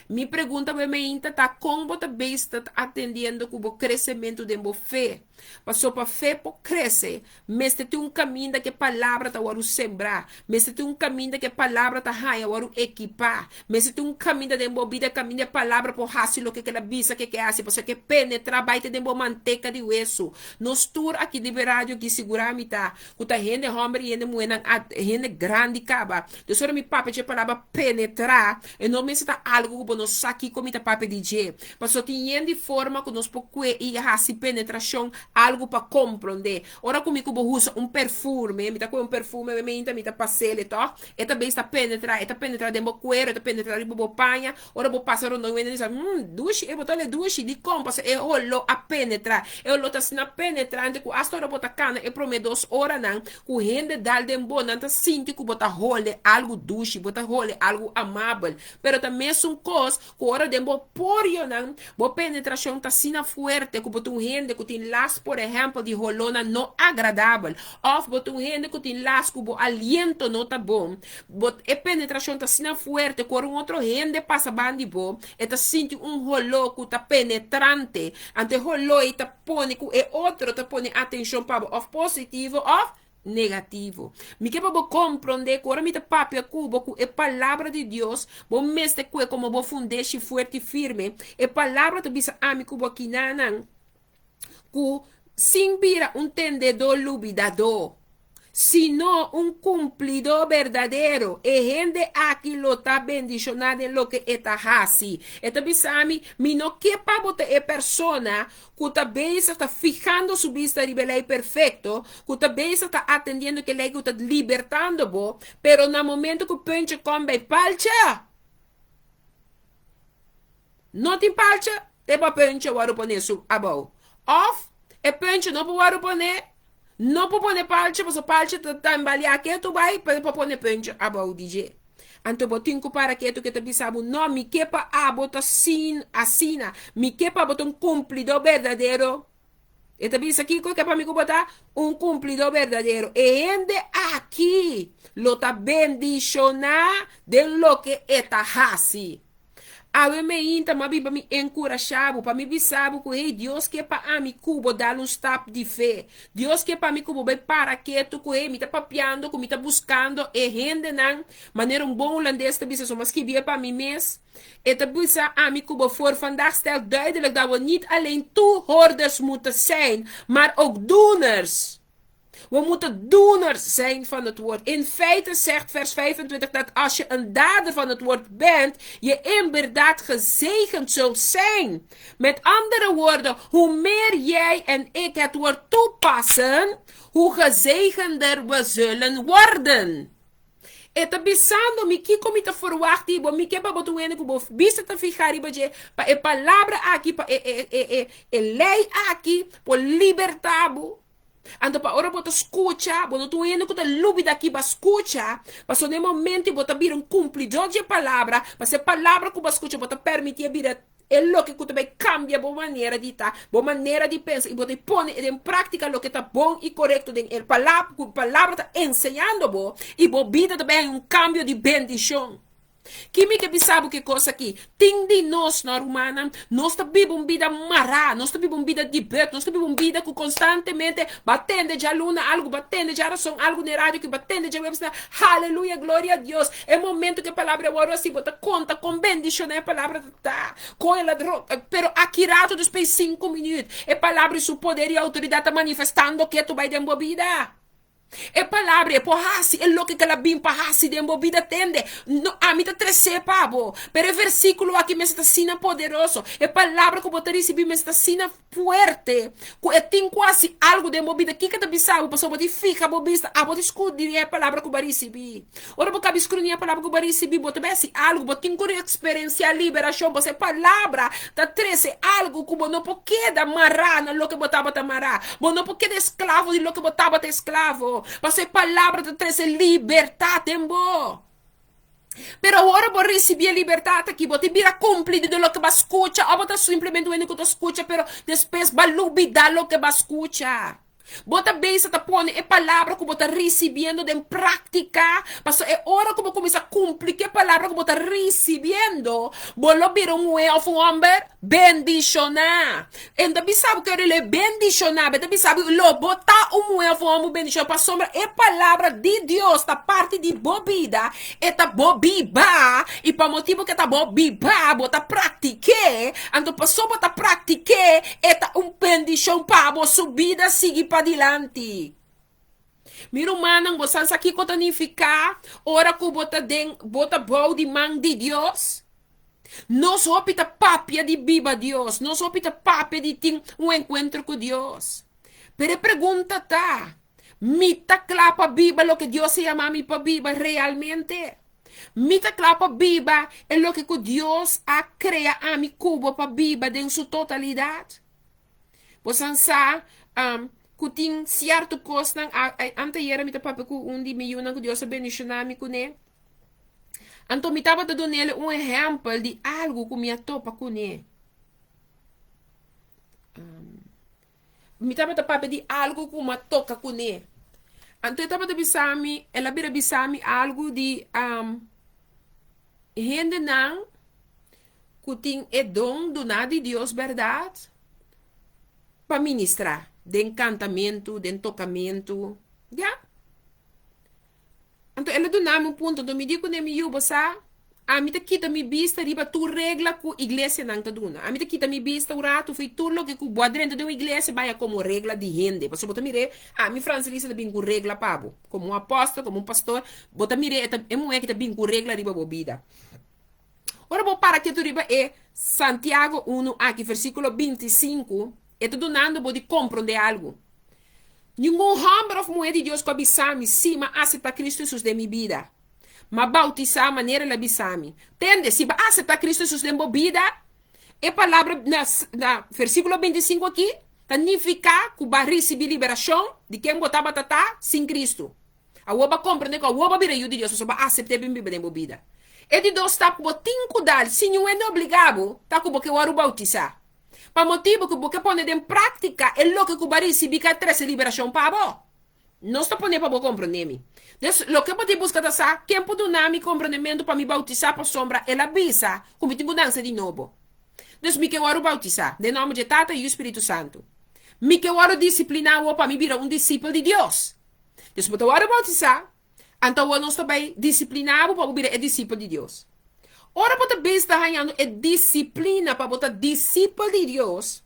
Mi pregunta bo e meinta ta kon bo ta bes ta atendiendo ku bo kresementu den bo fe. Paso pa fe por krese, mester tin un kaminda ku e palabra ta wòrdu sembrá, mester tin un kaminda ku e palabra ta haña wòrdu ekipá, mester tin un kaminda den bo bida kaminda e palabra por hasi loke ku el a bisa ku e ke hasi, pasobra e ke penetrá bai te den bo manteka di wesu. Nos tur aki riba e radio aki sigurá mi ta ku ta hende hòmber i hende muhénan, hende grandi kaba. Dus ora mi papia dje palabra penetrá, e no mester ta algu ku bo no sa kiko mi ta papia di dje. Pasobra tin yen di forma ku nos por kue i hasi penetrashon algu pa komprondé. Ora ku mi ku bo usa un perfume, mi ta kue un perfume, mi meinta mi ta pas'el, tòg? E ta bes ta penetrá, e ta penetrá den bo kuero, e ta penetrá riba bo paña. Ora bo pasa rondon wende di sa, hmm, dushi, e bo ta ole dushi, dikon? Pasobra e oló a penetrá. E oló ta asina penetrante ku asta ora bo ta kana e promé dos oranan, Ku hende dal den bo, nan ta sinti ku bo ta hole algu dushi, bo ta hole algu amabel. Pero ta mesun kos ku ora den bo porionan, bo penetrashon ta asina fuerte ku bo ta un hende ku tin las, por ehèmpel, di holónan no agradabel, òf bo ta un hende ku tin las ku bo aliento no ta bon. Bo, e penetrashon ta asina fuerte ku ora un otro hende pasa ban di bo, e ta sinti un holó ku ta penetrante. Anto e holó ei ta pone ku e otro ta pone atenshon pa bo òf positivo òf negativo. Mi ke pa bo komprondé ku ora mi ta papia ku bo ku e Palabra di Dios, bo mester kue komo bo fundeshi fuerte i firme. E Palabra ta bisa ami ku bo akinanan ku sin bira un tendedó lubidadó, sino un kumplidó berdadero, e hende aki lo ta bendishoná den loke e ta hasi. E ta bisa mi, Mi no ke pa bo ta e persona ku ta bezig ta fihando su bista riba e lei perfekto, ku ta bezig ta atendiendo ku e lei ku ta libertando bo, pero na momento ku puntje kom bai palcha, No tin palcha, te bo puntje wòrdu pone su abou. Òf, e puntje no por wòrdu pone, no por pone palcha pasobra palcha ta tambaleá ketu bai pa por pone puntje abou di dje. Anto bo tin ku para ketu ke ta bisa bo, No, mi ke pa abo ta sin asina. Mi ke pa bo ta un kumplidó berdadero. E ta bisa kiko ke pa mi ku bo ta? Un kumplidó berdadero. E hende aki lo ta bendishoná den loke e ta hasi. Awe meinta m'a biba mi enkurashá bo pa mi bisa bo ku hey Dios ke pa ami ku bo dal un stap di fe. Dios ke pa mi ku bo bai para ketu ku hey mi ta papiando ku mi ta buskando e hendenan manera un bon hulandes ta bisa so m'a skibié pa mi mes. E ta bisa ami ku bo voor vandaag stelt duidelijk dat we niet alleen toehoorders moeten zijn, maar ook doeners. We moeten doeners zijn van het woord. In feite zegt vers 25 dat als je een dader van het woord bent, je inderdaad gezegend zult zijn. Met andere woorden, hoe meer jij en ik het woord toepassen, hoe gezegender we zullen worden. E ta bisando mi kiko mi ta ferwagt di bo, mi ke pa bo ta un hende ku bo bista ta fihá riba dje, pa e palabra aki, pa e e e e e lei aki por libertá bo. Anto pa ora bo ta skucha, bo no ta un hende ku ta lubidá ki bo a skucha, pasobra den e momento bo ta bira un kumplidó dje palabra, pasobra e palabra ku bo a skucha bo ta permití e bira e loke ku ta bai kambia bo manera di ta, bo manera di pensa i bo ta pone den práktika loke ta bon i korekto den e palabra ku palabra ta enseñando bo i bo bida ta bai haña un kambio di bendishon. Ki mi ke bisa bo ki kos aki? Tin di nos, no rumannan, nos ta biba un bida mará, nos ta biba un bida di bèt, nos ta biba un bida ku konstantemente bo a tende djaluna algu, bo a tende djarason algu na e radio aki, bo a tende djaweps na, haleluya, gloria a Dios. E momento ku e palabra a wòrdu hasi, bo ta konta kon bendishoná e palabra ta ta, kon el a pero aki rato despues sinku minüt, e palabra i su poder i outoridat ta manifestando ketu bai den bo bida. E palabra e por hasi e loke ku el a bin pa hasi den bo bida tende. No, ami ta tres'é pa bo. Pero e versíkulo aki mester ta asina poderoso. E palabra ku bo ta risibí mester ta asina fuerte ku e tin ku hasi algu den bo bida. Kiko ta bisa bo? Pasobra bo tin fiha bo bista, abo tin skudriñá e palabra ku bo a risibí. Ora bo kabi skruñá e palabra ku bo a risibí, bo ta bai hasi algu. Bo tin ku eksperensiá liberashon, pasobra e palabra ta trese algu ku bo no por keda mará na loke bo tabata mará. Bo no por keda esklavo di loke bo tabata esklavo, pasobra e palabra ta trese libertat den bo. Pero ora bo risibí e libertat aki, bo ta bira kumplido di loke bo a skucha, òf bo ta simplemente un hende ku ta skucha pero despues bo a lubidá loke bo a skucha? Bo ta bisa ta pone e palabra ku bo ta risibiendo den práktika, pasobra e ora ku bo kuminsá kumpli ku e palabra ku bo ta risibiendo, bo lo bira un muhé òf un hòmber bendishoná. E no ta bisa bo ku e lo e bendishoná bo, e ta bisa bo lo bo ta un muhé òf un hòmber bendishoná pasobra e palabra di Dios ta parti di bo bida, e ta bo biba, i pa motibu ku e ta bo biba, bo ta praktik'é, anto pasobra bo ta praktik'é, E ta un bendishon pa bo su bida sigui padilanti. Mi rumannan, bo sa sa kiko ta nifiká ora ku bo ta den bo ta bou di man di Dios? Nos hopi ta papia di biba Dios, nos hopi ta papia di tin un enkuentro ku Dios. Pero e pregunta ta, Mi ta kla pa biba loke Dios a yama mi pa biba realmente? Mi ta kla pa biba e loke ku Dios a krea ami ku bo pa biba den su totalidat? Bo san sa ku tin sierto kosnan, anteayera mi ta papia ku un di mi yunan ku Dios a bendishoná mi kuné. Anto mi tabata dun'el un ehèmpel di algu ku mi a topa kuné. Mi tabata papia di algu ku mi a toka kuné. Anto e tabata bisa mi, el a bira bisa mi algu di hendenan ku tin e don duná di Dios bèrdat pa ministrá den kantamentu, den tokamentu, ya. Anto el a duna mi un punto, anto mi di kuné, Mi yu, bo sa, ami ta kita mi bista riba tur regla ku iglesianan ta duna. Ami ta kita mi bista un ratu fi tur loke ku bo a drenta den un iglesia baya komo regla di hende. Pasobra bo ta mir'é, ami Francelisa ta bin ku regla pa bo. Komo un apòstel, komo un pastor, bo ta mir'é, e ta e muhé ki ta bin ku regla riba bo bida. Ora bo para ketu riba e Santiago unu aki, versíkulo 25, e ta dunando bo di komprondé algu. Ningun hòmber òf muhé di Dios ku a bisa mi, Sí, m'a aseptá Kristu Hesus den mi bida. M'a boutisá manera el a bisa mi. Tende, si bo a aseptá Kristu Hesus den bo bida, e palabra na na versíkulo 25 akí ta nifiká ku bo a risibí liberashon di ken bo tabata ta sin Kristu. Awor bo a komprendé ku awor bo a bira yu di Dios pasobra bo a asept'é bin biba den bo bida. E di dos stap ku bo tin ku dal sin niun hende obligá bo ta ku bo ke wòrdu boutisá. Pa motibu ku bo ke pone den práktika e loke ku bo a risibí ku a trese liberashon pa bo. Nos ta pone pa bo komprondé mi. Dus, loke bo tin buska ta sa, ken por duna mi komprondementu pa mi boutisá pasobra el a bisa ku mi tin ku nanse di nobo. Dus, mi ke wòrdu boutisá, den nòmber dje Tata, Yu i Spiritu Santu. Mi ke wòrdu disipliná awor pa mi bira un disipel di Dios. Dus, bo ta wòrdu boutisá, Anto awor nos ta bai disipliná bo pa bo bira e disipel di Dios. Ora bo ta bes ta hañando e disiplina pa bo ta disipel di Dios,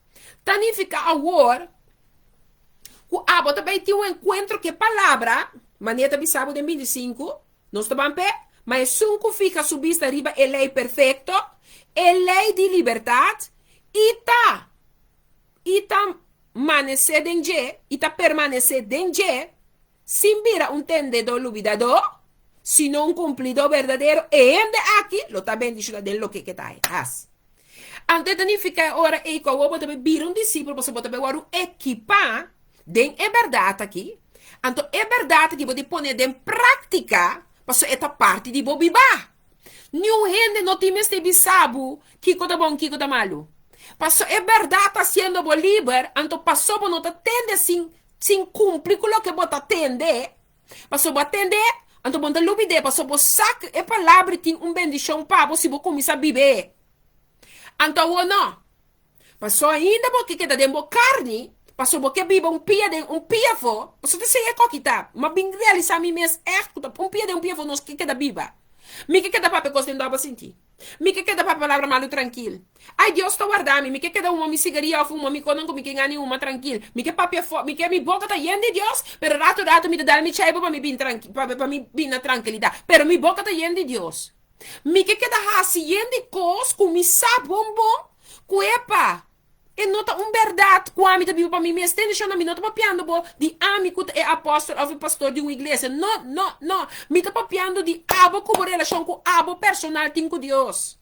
ta nifiká awor ku abo ta bai tin un enkuentro ku e Palabra, manera ta bisa bo den 25, nos ta ban p'e, ma esun ku fiha su bista riba e lei perfekto, e lei di libertat, i ta i ta manesé den dje, i ta permanesé den dje, Sin bira un tendedó lubidadó, sino un kumplidó berdadero, e hende aki lo ta bendishoná den loke ke ta hasi. Anto e ta nifiká e ora ei ku awor bo ta bai bira un disipel pasobra bo ta bai wòrdu ekipá den e bèrdat aki. Anto e bèrdat aki bo di pone den práktika pasobra e ta parti di bo bibá. Niun hende no tin mester bisa bo kiko ta bon kiko ta malu. Pasobra e bèrdat ta hasiendo bo liber, anto pasobra bo no ta tende sin Sin kumpli ku loke bo ta tende, pasobra bo a tende, anto bo no ta lubid'é, pasobra bo sa ku e palabra tin un bendishon pa bo si bo kuminsá bib'é. Anto awor no. Pasobra ainda bo ke keda den bo karni, pasobra bo ke biba un pia den un pia afó, pasobra ta esei e koki ta. M'a bin realisá mi mes ègt ku ta un pia den un pia afó nos ke keda biba. Mi ke keda papia kos den dòbel sintí. Mi ke keda papia palabra malu trankil. Ai Dios ta warda mi, mi ke keda huma mi sigaria òf huma mi konan ku mi ke gana i huma trankil. Mi ke papia fò, mi ke mi boka ta yen di Dios, pero ratu ratu mi ta dal mi chaibo pa mi bin tranki, pa mi bin na trankilidat. Pero mi boka ta yen di Dios. Mi ke keda hasi yen di kos ku mi sa bon bon ku epa e no ta un bèrdat ku ami ta biba pa mi mes. Tende shon, mi no ta papiando bo di ami ku ta e apòstel òf e pastor di un iglesia. No, no, no. Mi ta papiando di abo ku bo relashon ku abo personal tin ku Dios.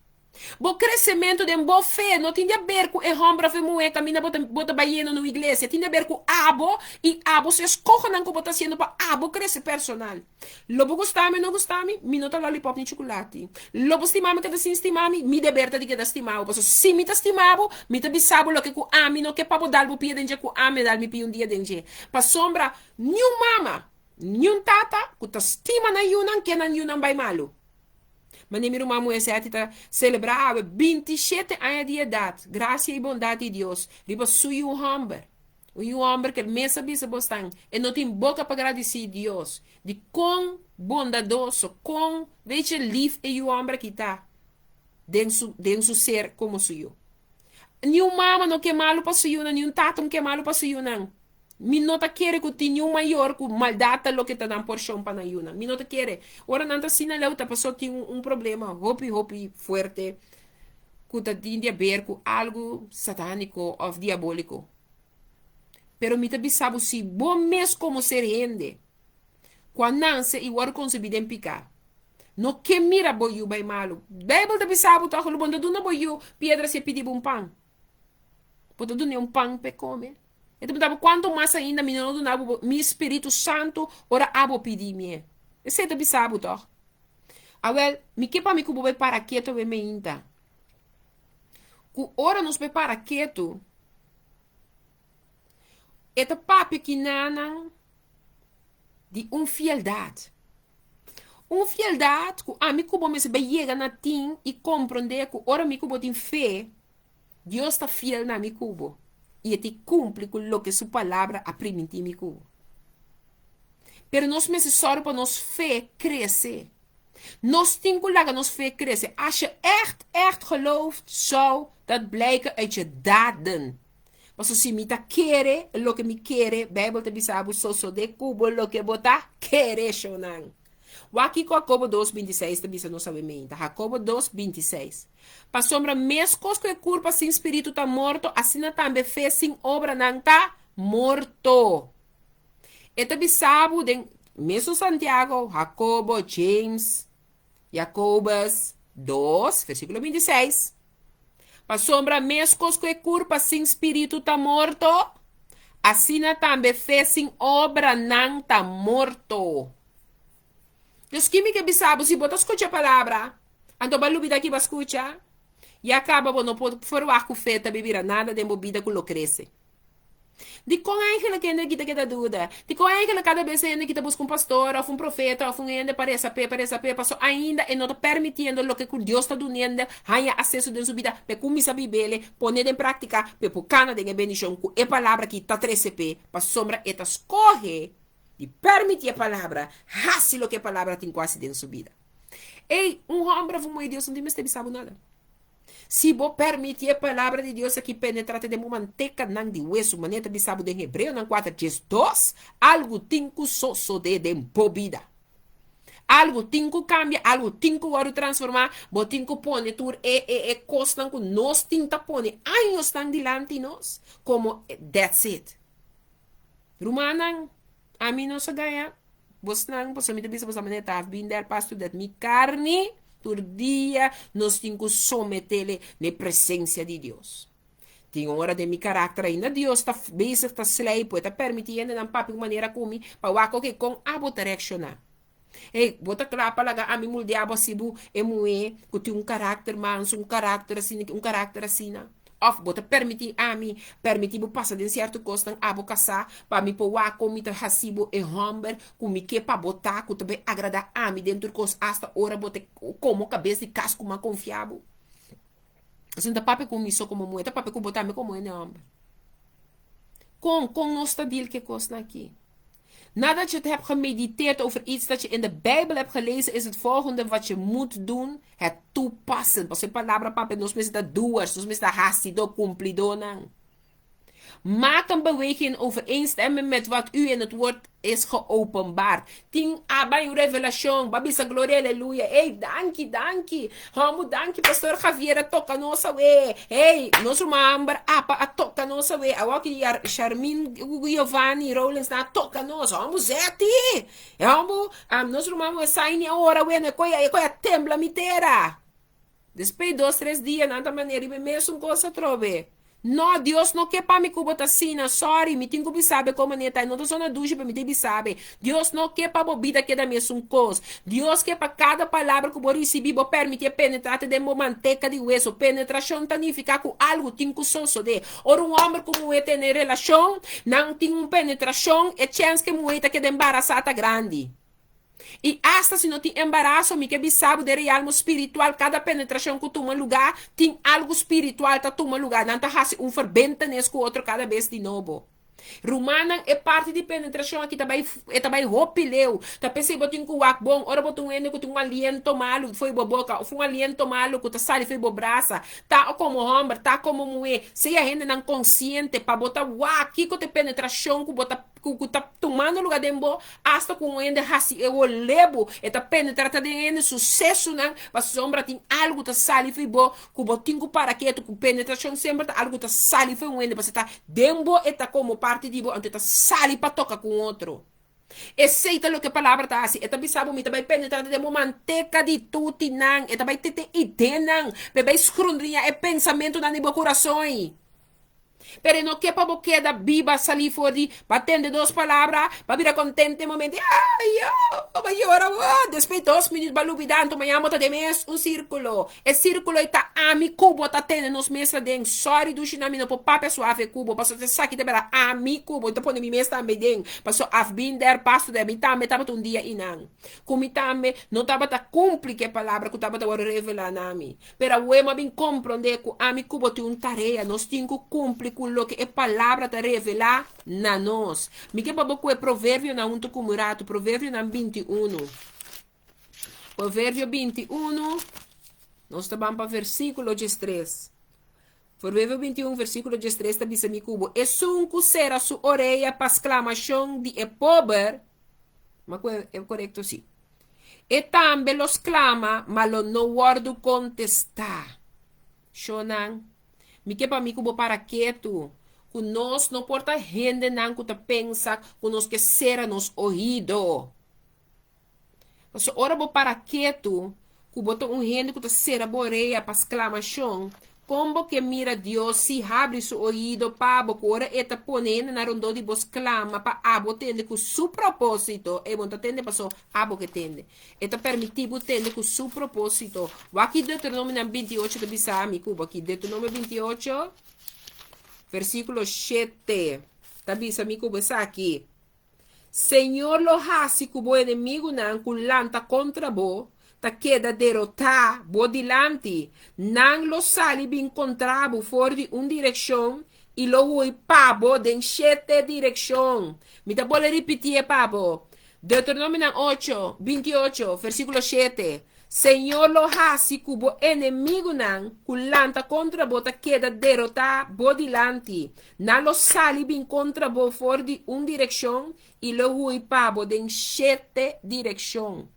Bo kresementu den bo fe no tin di aber ku e hòmber òf e muhé kaminda bo ta bo ta bayendo na un iglesia. Tin di aber ku abo i abo su eskohonan ku bo ta hasiendo pa abo krese personal. Lo bo gusta mi o no gusta mi, mi no ta lollipop ni chukulati. Lo bo stima mi keda sin stima mi, mi deber ta di keda stima bo. Pasobra si mi ta stima bo, mi ta bisa bo loke ku ami no ke pa bo dal bo pia den dje ku ami a dal mi pia un dia den dje. Pasobra niun mama, niun tata ku ta stima nan yunan ke nan yunan bai malu. Mane mi ruman muhé Seti ta selebrá awe 27 aña di edat, grasia i bondat di Dios riba su yu hòmber. Un yu hòmber ku el mes a bisa bosnan, e no tin boka pa gradisí Dios di kon bondadoso, kon weet je lief e yu hòmber aki ta den su den su ser komo su yu. Niun mama no ke malu pa su yunan, niun tata no ke malu pa su yunan. Mi no ta kere ku tin niun mayor ku maldat ta loke ta nan porshon pa nan yunan. Mi no ta kere. Ora nan ta asina leu ta pasobra tin un problema hopi hopi fuerte ku ta tin di aber ku algu satániko òf diabóliko. Pero mi ta bisa bo si bo mes komo ser hende ku a nanse i wòrdu konsebí den piká no ke mira bo yu bai malu. Beibel ta bisa bo tòg lo bo no ta duna bo yu piedra si e pidi bo un pan. Bo ta dun'é un pan p'e kome. E ta puntra bo, Kuantu mas ainda mi no lo duna bo mi spiritu santu ora abo pidi mi e? Esei ta bisa bo tòg? Awèl, mi ke pa mi ku bo bai para ketu awe meinta. Ku ora nos bai para ketu, e ta papia kinanan di un fieldat. Un fieldat ku ami ku bo mester bai yega na tin i komprondé ku ora mi ku bo tin fe, Dios ta fiel na mi ku bo i e tin kumpli ku loke su palabra a primintí mi ku bo. Pero nos mester sòru pa nos fe krese. Nos tin ku laga nos fe krese. As je ègt, ègt gelooft, zou dat blijken uit je daden. Pasobra si mi ta kere loke mi kere, Bijbel ta bisa bo, sosodé ku bo loke bo ta kere, shownan. Wak kiko Hakobo dos binti seis ta bisa nos awe meinta. Hakobo dos binti seis. Pasobra meskos ku e kurpa sin spiritu ta morto, asina tambe fe sin obranan ta morto. E ta bisa bo den mesun Santiago, Hakobo, James, Jakobus dos, versíkulo 26. Pasobra meskos ku e kurpa sin spiritu ta morto, asina tambe fe sin obranan ta morto. Dios ki mi ke bisa bo, si bo ta skucha palabra, anto bo a lubida ki bo a skucha, ya kaba bo no por ferwagt ku fe ta bira nada den bo bida ku lo krese. Dikon eigenlijk hende aki ta keda duda? Dikon eigenlijk kada bes hende aki ta buska un pastor òf un profeta òf un hende pa resa p'e, pa resa p'e, paso ainda e no ta permitiendo loke ku Dios ta dunende haña aseso den su bida p'e kuminsá bib'el, pone den práktika p'e por kana den e bendishon ku e palabra aki ta trese p'e, pasobra e ta skohe di permití e palabra hasi loke e palabra tin ku hasi den su bida. Ey, un hòmber òf un muhé Dios no tin mester bisa bo nada. Si bo permiti e Palabra di Dios aki penetra te den bo mantekanan di wesu, manera ta bisa bo den Hebreonan kuater 12, algu tin ku sosodé den bo bida. Algu tin ku kambia, algu tin ku wòrdu transformá, bo tin ku pone tur e e e kosnan ku nos tin ta pone añosnan dilanti nos komo that's it. Rumannan, ami no sa gaña bosnan, pasobra mi ta bisa boso manera ta bin der pas totdat mi karni tur dia nos tin ku sometele na e presensia di Dios. Tin ora den mi karakter ainda Dios ta bezig ta slijp, e ta permití hendenan papia un manera ku mi pa wak oke kon abo ta reakshoná. Hey, bo ta kla pa laga ami moldeá bo asi bo e muhé ku tin un karakter mansu, un karakter asina, un karakter asina? Òf bo ta permití ami permití bo pasa den sierto kosnan abo kasá pa mi por wak kon mi ta hasi bo e hòmber ku mi ke pa bo ta, ku ta bai agradá ami den tur kos asta ora bo ta komo kabes di kas ku mi a konfia bo? Esei no ta papia ku mi so komo muhé, ta papia ku bo tambe komo hende hòmber. Kon, kon nos ta deal ku e kosnan akí? Nadat je het hebt gemediteerd over iets dat je in de Bijbel hebt gelezen, is het volgende wat je moet doen: het toepassen. Pasobra e palabra papia, nos mester ta doers, nos mester ta hasidó, kumplidónan. Maak een beweging in overeenstemming met wat u in het woord is geopenbaard. Tin a bai un revelashon, bo a bisa gloria aleluya, ey danki, danki, homu danki pastor Javier a toka nos awe, hey nos ruman Amber apa a toka nos awe, awoki Sharmin Giovanni Rowlings nan a toka nos, homu zeti, homu nos ruman Wesaini a ora awe, e koi a tembla mi tera. Despues dos tres dia nan ta manera riba e mesun kos atrobe. No, Dios no ke pa mi ku bo ta asina. Sorry, mi tin ku bisa bo kon manera ta. E no ta sona dushi pero mi tin bisa bo. Dios no ke pa bo bida keda mesun kos. Dios ke pa kada palabra ku bo risibí bo permití e penetrá te den bo manteka di weso. Penetrashon ta nifiká ku algu tin ku sosodé. Ora un hòmber ku muhé tene relashon, nan tin un penetrashon, e chèns ku e muhé ta keda embarasá ta grandi. I asta si no tin embaraso, mi ke bisa bo den realmo spiritual kada penetrashon ku tuma lugá, tin algu spiritual ta tuma lugá. Nan ta hasi un ferbentenis ku otro kada bes di nobo. Rumannan, e parti di penetrashon aki ta bai e ta bai hopi leu. Ta p'esei bo tin ku wak bon ora bo ta un hende ku tin un aliento malu fo'i bo boka òf un aliento malu ku ta sali fo'i bo brasa, ta komo hòmber, ta komo muhé. Sea hendenan konsiente pa bo ta wak kiko ta e penetrashon ku bo ta ku ku ta tumando luga den bo, asta ku un hende hasi e wolé bo, e ta penetrá ta den hende su sesunan, pasobra tin algu ta sali fo'i bo ku bo tin ku para ketu, ku penetrashon semper ta algu ta sali fo'i un hende, pasobra ta den bo e ta komo parti di bo, anto e ta sali pa toka ku un otro. Esei ta loke e palabra ta hasi, e ta bisa bo mi ta bai penetrá ta den bo manteka di tutinan, e ta bai tete idenan, pa e bai skrundriñá e pensamentunan di bo kurason ei. Pero e no ke pa bo keda biba salí for di pa tende dos palabra, pa bira kontente momento, ay yo, ba yora bo, despues dos minüt ba lubidá, anto mañana bo ta den mes un sírkulo. E sírkulo ei ta ami ku bo ta tene nos mes aden. Sòri dushi nan mi no por papia suave ku bo, pasobra esaki ta bira ami ku bo, mi ta pone mi mes tambe den, pasobra I've been there, pasto there, mi tambe tabata un dia einan, ku mi tambe no tabata kumpli ku e palabra ku tabata wòrdu revelá na mi. Pero awe bo a bin komprondé ku ami ku bo tin un tarea, nos tin ku kumpli ku loke e Palabra ta revelá na nos. Mi ke pa bo kue Proverbionan huntu ku mi un ratu, Proverbionan 21. Proverbio 21, nos ta ban pa versíkulo 13. Proverbio 21, versíkulo 13 ta bisa mi ku bo, Esun ku sera su orea pa sklamashon di e pober, ma ku e korekto si. E tambe lo sklama, ma lo no wòrdu kontestá. Shonnan, mi ke pa mi ku bo para ketu, ku nos no por ta hendenan ku ta pensa ku nos ke sera nos oido. Pasobra ora bo para ketu, ku bo ta un hende ku ta sera bo orea pa sklamashon, Kon bo ke mira Dios si habri su oido pa bo ku ora e ta pone hendenan rondó di bo sklama pa abo tende ku su propósito? E bo no ta tende paso abo ke tende. E ta permití bo tende ku su propósito. Wak ki Deuteronomionan 28 ta bisa mi ku bo aki. Deuteronomio 28, versíkulo 7 ta bisa mi ku bo esaki. Señor lo hasi ku bo enemigunan ku lanta kontra bo ta keda derotá bo dilanti. Nan lo sali bin kontra bo for di un direkshon i lo hui pa bo den shete direkshon. Mi ta bolbe ripitié pa bo. Deuteronomionan ocho, 28, versíkulo shete, Señor lo hasi ku bo enemigunan ku lanta kontra bo ta keda derotá bo dilanti. Nan lo sali bin kontra bo for di un direkshon i lo hui pa bo den shete direkshon.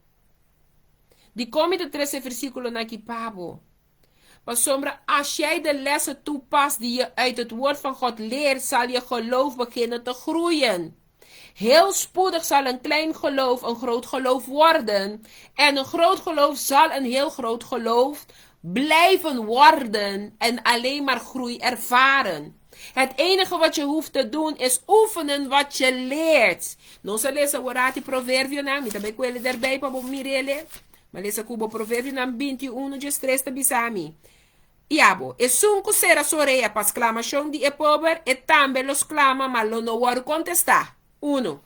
Dikon mi ta trese e versíkulonan aki pa bo? Pasobra as jij de lessen toepast die je uit het Woord van God leert, zal je geloof beginnen te groeien. Heel spoedig zal een klein geloof een groot geloof worden. En een groot geloof zal een heel groot geloof blijven worden en alleen maar groei ervaren. Het enige wat je hoeft te doen is oefenen wat je leert. Nos a lesa aworati Proverbionan, mi ta bai ku ele erbij pa bo mir'ele. M'a lesa ku bo Proverbionan 21 13 ta bisa mi. I abo, esun ku sera su orea pa sklamashon di e pober, e tambe lo sklama, ma lo no wòrdu kontestá. Uno.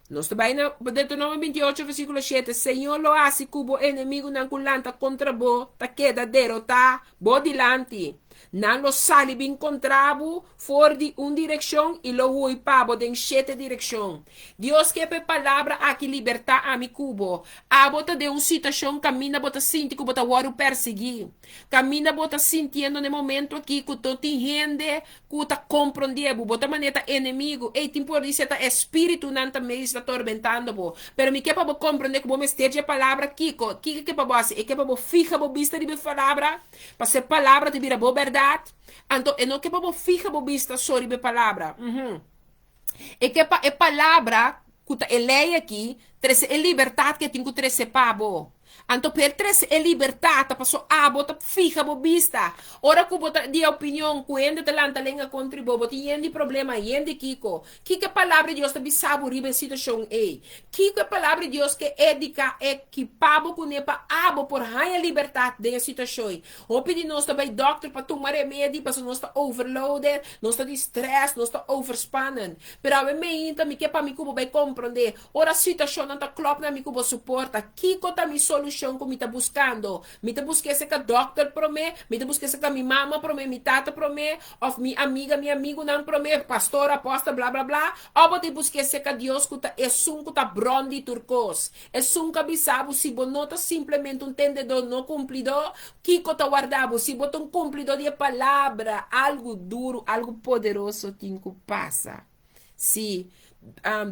Nos ta bai na Deuteronomio 28, versíkulo 7, Señor lo hasi ku bo enemigunan ku lanta kontra bo ta keda derotá bo dilanti. Nan lo sali bin kontra bo for di un direkshon i lo hui pa bo den shete direkshon. Dios ke pa e palabra aki libertá ami ku bo. Abo ta den un situashon kaminda bo ta sinti ku bo ta wòrdu persiguí. Kaminda bo ta sintiendo na e momento aki ku no tin hende ku ta komprondé bo. Bo ta manera ta enemigu. Ey, tin por di ser ta e spiritunan ta medio ta tormentando bo. Pero mi ke pa bo komprondé ku bo mester dje palabra kiko. Kiko ke pa bo hasi? E ke pa bo fiha bo bista riba e palabra, pasobra e palabra ta bira bo bèrdat. Anto e no ke pa bo fiha bo bista so riba e palabra. Uhum. E ke pa e palabra, ku ta e lei aki, trese e libertat ku e tin ku trese pa bo. Anto pa e trese e libertat ta paso abo ta fiha bo bista. Ora ku bo ta di e opinion ku hende ta lanta lenga kontra bo, bo tin yen di problema, yen di kiko. Kiko e Palabra di Dios ta bisa bo riba e situashon ei? Kiko e Palabra di Dios ke edika, ekipá bo kuné pa abo por haña libertat den e situashon ei? Hopi di nos ta bai dòkter pa tuma remedi pasobra nos ta overloaded, nos ta di stress, nos ta overspannen. Pero awe meinta mi ke pa mi ku bo bai komprondé, ora situashonnan ta klòp na mi ku bo suporta, kiko ta mi solushon ku mi ta buskando? Mi ta buska esei ka dòkter promé? Mi ta buska esei ka mi mama promé, mi tata promé, òf mi amiga, mi amigunan promé, pastor, apòstel, bla bla bla? Òf bo ta buska esei ka Dios ku ta esun ku ta bron di tur kos? Esun ka bisa bo si bo no ta simplemente un tendedó no kumplidó, kiko ta warda bo? Si bo ta un kumplidó di e palabra, algu duru, algu poderoso tin ku pasa. Sí,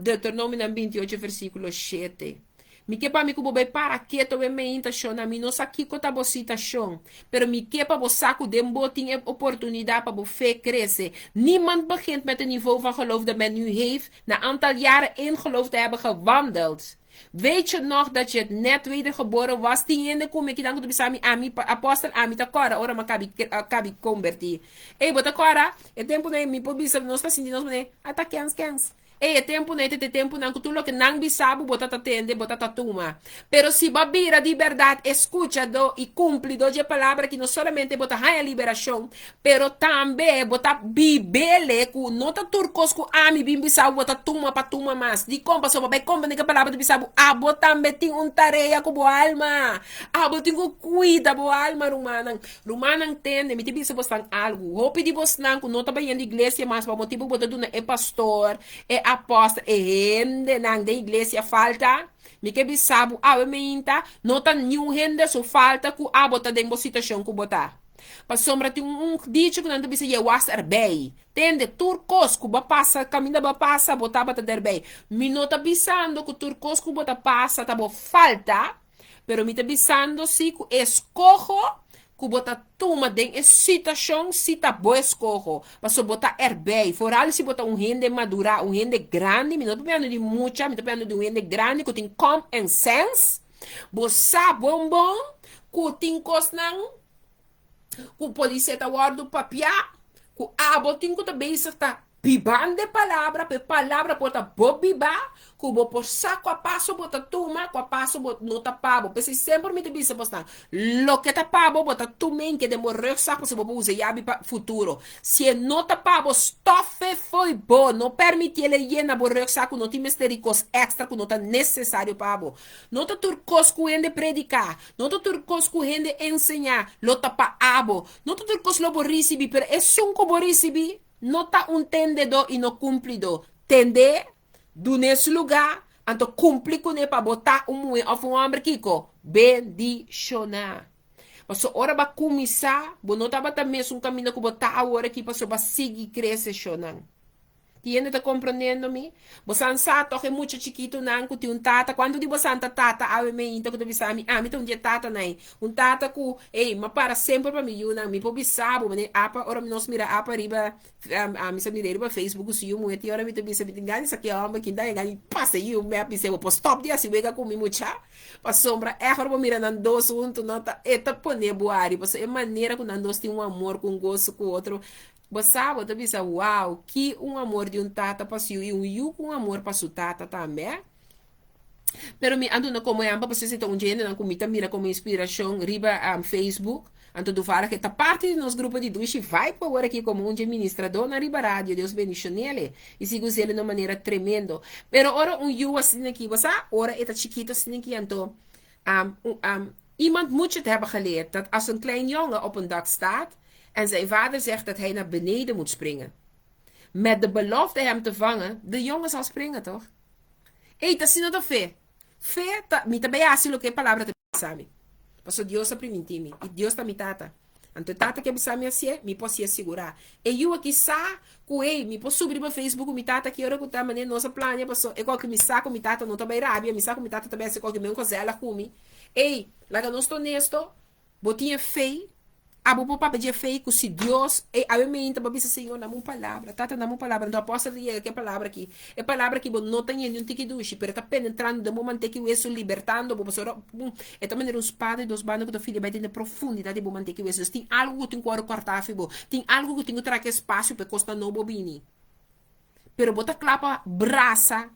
Deuteronomionan 28 versíkulo 7. Mi ke pa mi ku bo bai para keto e meintashon na mi no sa kiko ta bo sitashon, pero mi ke pa bo sa ku den bo tin e oportunidat pa bo fe krese. Niemand begint met het niveau van geloof dat men nu heeft Na aantal jaren in geloof te hebben gewandeld. Weet je nog dat je net wedergeboren was? Tin hende ku mi kidan ku ta bisa mi ami apostel ami ta kòrda ora mi a kabi kabi kombertí. Ey bo ta kòrda? E tempunan ey mi por bisa nos ta sinti nos manera a ta kens kens. Ey e tempunan ey ta e tempunan ku tur loke nan bisa bo bo ta ta tende bo ta ta tuma. Pero si bo a bira di bèrdat eskuchadó i kumplidó dje palabra aki no solamente bo ta haña liberashon Pero tambe bo ta bibele ku no ta tur kos ku ami bin bisa bo, bo ta tuma pa tuma mas. Dikon? Pasobra bo bai komprende ku e palabra ta bisa bo, abo tambe tin un tarea ku bo alma. Abo tin ku kuida bo alma, rumannan. Rumannan, tende, mi ta bisa bosnan algu. Hopi di bosnan ku no ta bayendo iglesia mas pa motibu ku bo ta duna e pastor, e apòstel, e hendenan den iglesia falta. Mi ke bisa bo awe meinta, no ta niun hende su falta ku abo ta den bo situashon ku bo ta. Pasobra tin un dicho ku nan ta bisa je was erbij. Tende, tur kos ku bo a pasa, kaminda bo a pasa, bo tabata derbij. Mi no ta bisando ku tur kos ku bo ta pasa ta bo falta, pero mi ta bisando si ku e eskoho ku bo ta tuma den e situashon si ta bo eskoho. Pasobra bo ta erbij, foral si bo ta un hende madurá, un hende grandi, mi no ta papiando di mucha, mi ta papiando di un hende grandi ku tin common sense. Bo sa bon bon ku tin kosnan ku polisé ta wòrdu papiá, ku abo tin ku ta bezig ta bibando e palabra, pa e palabra por ta bo bibá, ku bo por sa kua paso bo ta tuma, kua paso bo no ta pa bo. P'esei semper mi ta bisa bosnan, loke ta pa bo, bo ta tumenke den bo rugzak pasobra bo por usa yabi pa futuro. Si e no ta pa bo, stòf e fo'i bo. No permití el e yena bo rugzak ku no tin mester di kos èkstra ku no ta nesesario pa bo. No ta tur kos ku hende prediká, no ta tur kos ku hende enseñá lo ta pa abo. No ta tur kos lo bo risibí, pero esun ku bo risibí no ta un tendedó i no kumplidó. Tend'é, dun'é su lugá, anto kumpli kuné pa bo ta un muhé òf un hòmber kiko? Bendishoná. Pasobra ora bo a kuminsá, bo no tabata mesun kaminda ku bo ta awor aki pasobra bo a sigui krese shonnan. Tin hende ta komprondiendo mi? Bosan sa tòg e mucha chikitunan ku tin un tata? Kuantu di bosan ta tata awe meinta ku ta bisa mi, Ami ta un di e tatanan ei. Un tata ku, ei, m'a para semper pa mi yunan. Mi por bisa bo, manera apa, ora nos mira apa riba, ami sa mira riba Facebook ku su yu muhé, tin ora mi ta bisa, mi tin gana di sa ki hòmber ki ta gana di pasa e yu mep, mi bisa, bo por stòp di hasi wega ku mi mucha? Pasobra èg ora bo mira nan dos huntu, no ta, e ta pone bo ari, pasobra e manera ku nan dos tin un amor ku un goso ku otro, Bo sa, bo ta bisa, Wow, ki un amor di un tata pa su yu i un yu ku un amor pa su tata tambe. Pero mi a duna komo ehèmpel pasobra esei ta un dje hendenan ku mi ta mira komo inspirashon riba Facebook. Anto Duvara ke ta parti di nos grupo di Dushi Vibe awor aki komo un dje ministradónan riba radio. Dios bendishon'el i sigui us'el na un manera tremendo. Pero ora un yu asina aki, bo sa, ora e ta chikitu asina aki anto iemand moet je het hebben geleerd dat als een klein jongen op een dak staat. En zijn vader zegt dat hij naar beneden moet springen. Met de belofte hem te vangen, de jongen zal springen, toch? Ei, ta asina ta fe. Fe ta, mi ta bay hasi loke e palabra ta bisa mi. Pasobra Dios a primintí mi, i Dios ta mi Tata. Anto e Tata ke bisa mi hasié, mi por hasié sigurá. E yu aki sa ku, ei, mi por subi riba Facebook ku mi tata ki ora ku ta manera nos a plania, pasobra e kòke mi sa ku mi tata no ta bay rabia, mi sa ku mi tata ta bay hasi kòke meun kòsèla ku mi. Ei, laga nos ta onesto, Bo tin e fe? Abo por papia dje fe ku si Dios, ey, awe meinta bo a bisa, Señor, dame un palabra. Tata, dame un palabra. Anto apòstel ta yega ku e palabra aki. E palabra aki bo no ta ñe ni un tiki dushi, pero e ta penetrando den bo manteki wesu, libertando bo. Pasobra e ta manera un spada di dos banda ku ta fili bai den e profundidat di bo manteki wesu. Dus tin algu ku tin ku wòrdu kòrtá afi bo. Tin algu ku tin ku traka espasio pa e kosnan nobo bini. Pero bo ta kla pa brasa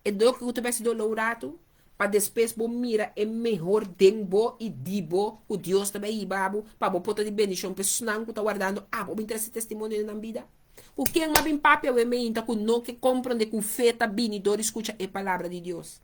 e dor ku ta bai hasi doló un ratu? Pa despues bo mira e mehor den bo i di bo ku Dios ta bai hiba bo pa bo por ta di bendishon pa esnan ku ta wardando abo bin trese testimonio den nan bida. Ku ken m'a bin papia awe meinta ku no ke komprende ku fe ta bini dor di skucha e palabra di Dios.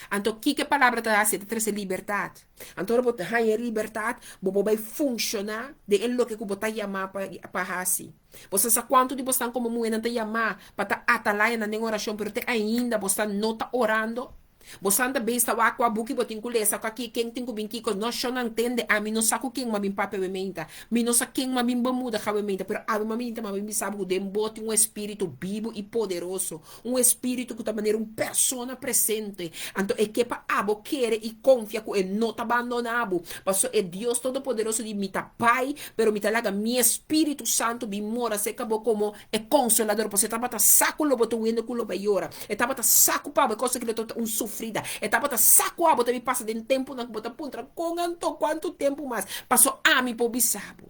Anto kiko e palabra ta hasi? E ta trese libertat. Anto ora bo haña e libertat bo por bai funshoná den e loke ku bo ta yamá pa pa hasi. Bo sa sa kuantu di bosnan komo muhénan ta yamá pa ta atalayanan den orashon pero te ainda bosnan no ta orando? Bo santa bes ta wak kua buki bo tin ku lesa, kua ki ken tin ku bin kiko. No shon nan tende, ami no sa ku ken m'a bin papia awe meinta. Mi no sa ken m'a bin bamuda awe meinta, pero awe m'a minta m'a bin bisa bo ku den bo tin un espiritu bibu i poderoso, un espiritu ku ta manera un persona presente. Anto e ke pa abo kere i konfia ku e no ta bandona bo, pasobra e Dios Todopoderoso di mi ta bai, pero mi ta laga mi Espiritu Santu bin mora serka bo komo E Consolador, pasobra e tabata sa ku lo bo ta wende ku lo bai yora. E tabata sa ku pa bo e cosa ki lo ta un sufrida. E tabata sa ku abo ta bin pasa den tempunan ku bo ta puntra, Kon anto? Kuantu tempu mas? Pasobra ami por bisa bo.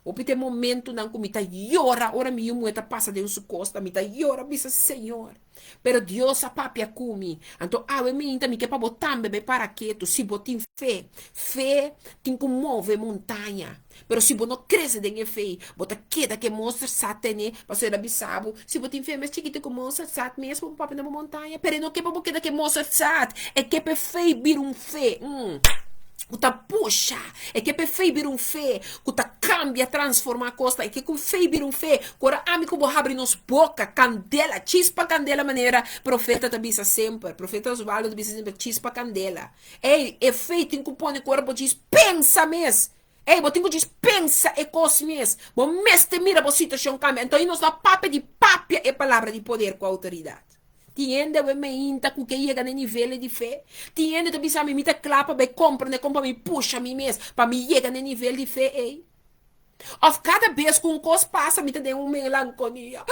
Hopi ta e momentunan ku mi ta yora ora mi yu muhé ta pasa den su kosta. Mi ta yora bisa, Señor, pero Dios a papia ku mi. Anto awe minta mi ke pa bo tambe bai para ketu. Si bo tin fe, fe tin ku move montaña. Pero si bo no krese den e fe, bo ta keda ku e monster sat tene, pasobra el a bisa bo, si bo tin fe mes chikito ku monster sat mes bo por papia na bo montaña. Pero e no ke pa bo keda ku e monster sat, e ke pa e fe bira un fe ku ta pusha, e ke pa e fe bira un fe ku ta kambia, transforma kosnan, e ke ku fe bira un fe ku ora ami ku bo habri nos boka, kandela, chispa kandela manera profeta ta bisa semper, profeta Osvaldo ta bisa semper, chispa kandela. Ey, e fe tin ku pone ku ora bo djis pensa mes. Ey, bo tin ku djis pensa e kos mes. Bo mester mira bo situashon kambia. Anto nos no a papia di papia e palabra di poder ku outoridat. Tin hende awe meinta ku ke yega na e nivel di fe. Tin hende ta bisa mi, mi ta kla pa bai komprende kon pa mi pusha mi mes pa mi yega na e nivel di fe ey. Of kada bes ku un kos pasa mi ta den un melankonia.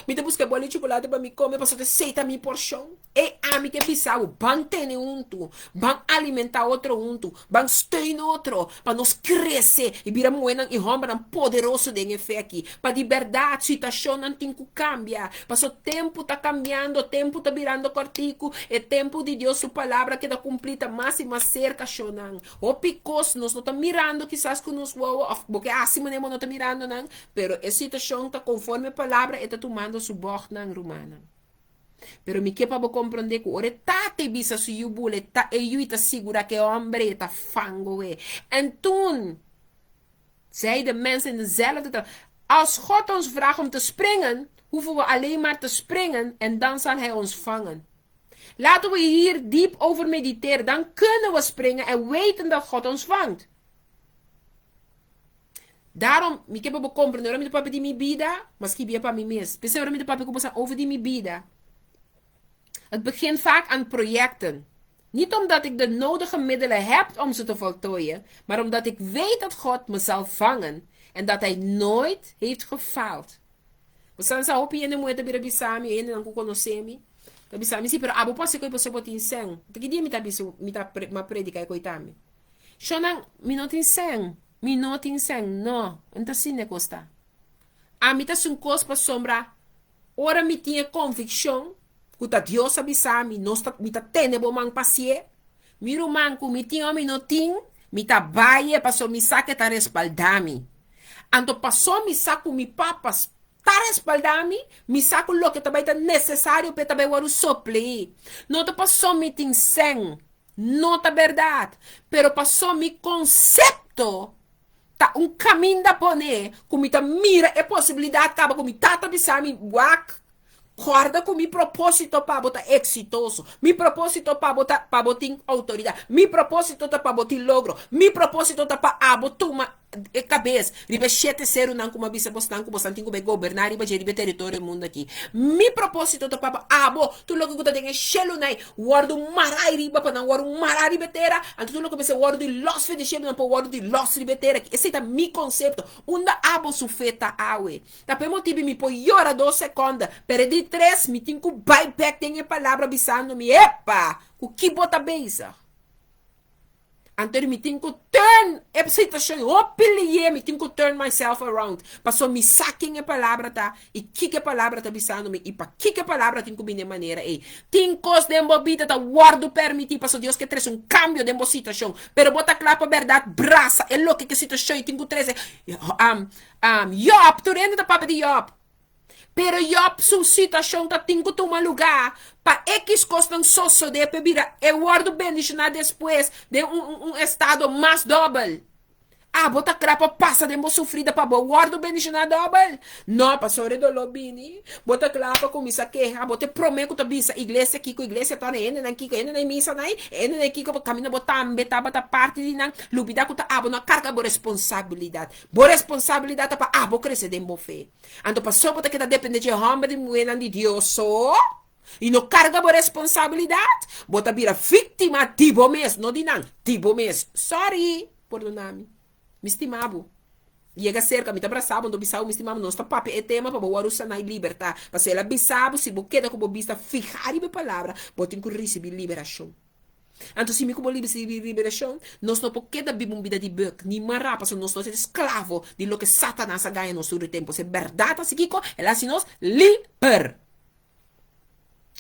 Mi ta buska e boli chokolate pa mi kome pasobra esei ta mi porshon. Ey ami ke bisa bo, ban tene huntu, ban alimentá otro huntu, ban steun otro pa nos krese i bira muhénan i hòmbernan poderoso den e fe aki. Pa di bèrdat situashonnan tin ku kambia, pasobra tempu ta kambiando, tempu ta birando kòrtiku, e tempu di Dios su palabra keda kumplí ta mas i mas serka, shonnan. Hopi kos nos no ta mirando kisas ku nos wowo òf bo ke hasi manera bo no ta mirando nan, pero e situashon ta konforme e palabra e ta tumando su bògnan, rumannan. Pero mi ke pa bo komprondé ku ora e tata e bisa su yu bula e ta e yu i ta sigurá ku e hòmber ei e ta fango e. En toen zei de mensen in dezelfde taal, Als God ons vraagt om te springen, hoeven we alleen maar te springen en dan zal hij ons vangen. Laten we hier diep over mediteren, dan kunnen we springen en weten dat God ons vangt. Daarom, mi ke pa bo komprende, ora mi ta papia di mi bida, m'a skibia pa mi mes. P'esei ora mi ta papia ku boso over di mi bida, het begint vaak aan projecten. Niet omdat ik de nodige middelen heb om ze te voltooien, maar omdat ik weet dat God me zal vangen en dat Hij nooit heeft gefaald. Bo sa sa hopi hende muhé ta bira bisa mi, hendenan ku konosé mi, ta bisa mi, si, pero abo por hasi koi pasobra bo tin sèn. Ta ki dia mi ta bisa, mi ta m'a prediká e koi tambe. Shonnan, mi no tin sèn, mi no tin sèn, no, N ta asina e kos ta. Ami ta hasi un kos pasobra ora mi tin e konvikshon ku ta Dios a bisa mi, nos ta, mi ta tene bo man pa hasié. Mi ruman, ku mi tin o mi no tin, mi ta bai e pasobra mi sa ku e ta respaldá mi. Anto paso mi sa ku mi papa ta respaldá mi, mi sa ku loke ta bai ta nesesario p'e ta bai wòrdu soplí. No ta paso mi tin sèn, no ta bèrdat, pero paso mi konsepto. Ta un kaminda pone ku mi ta mira e posibilidat kaba ku mi tata bisa mi, Wak, kòrda ku mi propósito pa bo ta eksitoso, mi propósito pa bo ta pa bo tin outoridat, mi propósito ta pa bo tin logro, mi propósito ta pa abo tuma e kabes riba e shete serunan ku mi a bisa bosnan ku bosnan tin ku bai goberná riba dje riba e teritorio e mundu aki. Mi propósito ta pa abo tur loke ku ta den e shelunan ei wòrdu mará ei riba pa nan wòrdu mará riba e tera, anto tur loke mester wòrdu di lòs for di shelunan por wòrdu di lòs riba e tera aki. Esei ta mi konsepto. Unda abo su fe ta awe? Ta pa e motibu mi por yora dos sekònde, pero e di tres mi tin ku bai bèk den e palabra bisando mi, Epa! Ku ki bo ta bezig? Anto mi tin ku turn e situashon hopi lié, mi tin ku turn myself around, pasobra mi sa ken e palabra ta i kiko e palabra ta bisando mi i pakiko e palabra tin ku bini e manera ei. Tin kos den bo bida ta wòrdu permití pasobra Dios ke trese un kambio den bo situashon, pero bo ta kla pa bèrdat brasa e loke ku e situashon ei tin ku trese. Yòb, tur hende ta papia di Yòb. Pero Job su situacion ta tin cu tuma lugar pa equis cosnan sosode p'e bira e wordo bendiciona despues den un un estado mas dobel. Abo ta cra pa pasa den bo sufrida pa bo wordo bendiciona dobel? No, pasobra e dolor bini, bo ta cla pa cuminsa keha, bo ta e prome cu ta bisa iglesia kico, iglesia ta hendenan kico, hendenan e misa nan, hendenan kico, caminda bo tambe tabata parti di nan, lubida cu ta abo no a carga bo responsabilidad. Bo responsabilidad ta pa abo crece den bo fe. Anto paso bo ta keda depende dje hòmber di muhénan di Dios so i no karga bo responsabilidat, bo ta bira víktima di bo mes, no di nan, di bo mes. Sòri, pordona mi. Mi stima bo. Yega serka, mi ta brasa bo, anto bisa bo mi stima bo. Nos ta papia e tema pa bo wòrdu saná i libertá. Pasobra el a bisa bo, si bo keda ku bo bista fihá riba e palabra, bo tin ku risibí liberashon. Anto si mi ku bo risibi liberashon, nos no por keda biba un bida di buk, ni mará, pasobra nos no ta esklavo di loke Satanas a gaña nos tur e tempu. Si e bèrdat hasi kiko? El a hasi nos liber.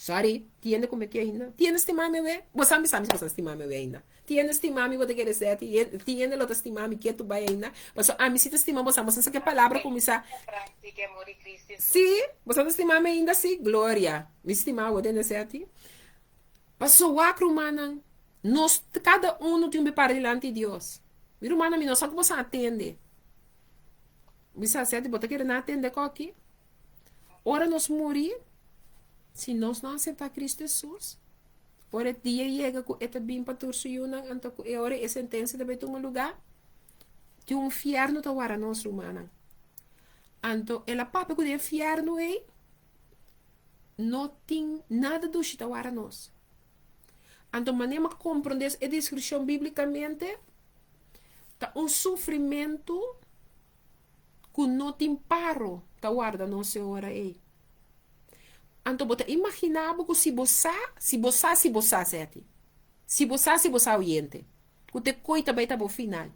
Sorry, tin hende ku mi aki ainda? Tin hende stima mi awe? Bo sa bisa mi si bo sa stima mi awe ainda. Tin hende stima mi bo ta kere seti? Tin hende lo ta stima mi ketu bai ainda? Pasobra ami si ta stima bo sa, bo sa sa ke palabra kuminsá. Si, bo sa ta stima mi ainda? Si, gloria. Mi stima bo tende seti. Paso wak rumannan, nos kada unu tin un para dilanti Dios. Mi rumannan, mi no sa ku boso a tende. Mi sa seti bo ta kere na tende koki. Ora nos muri, si nos no asepta Cristo Jesus, ora e dia yega ku e ta bin pa tur su yunan, anto ku e ora e sentensia ta bai tuma lugá, tin un fièrnu ta wara nos, rumannan. Anto el a papia ku den e fièrnu ei, No tin nada dushi ta wara nos. Anto manera mi a komprondé e deskripshon bíblikamente, ta un sufrimentu ku no tin paro ta warda nos e ora ei. Anto bo ta imaginá bo ku si bo sa, si bo sa, si bo sa, Seti, si bo sa, si bo sa oyente, ku te koi ta bai ta bo final.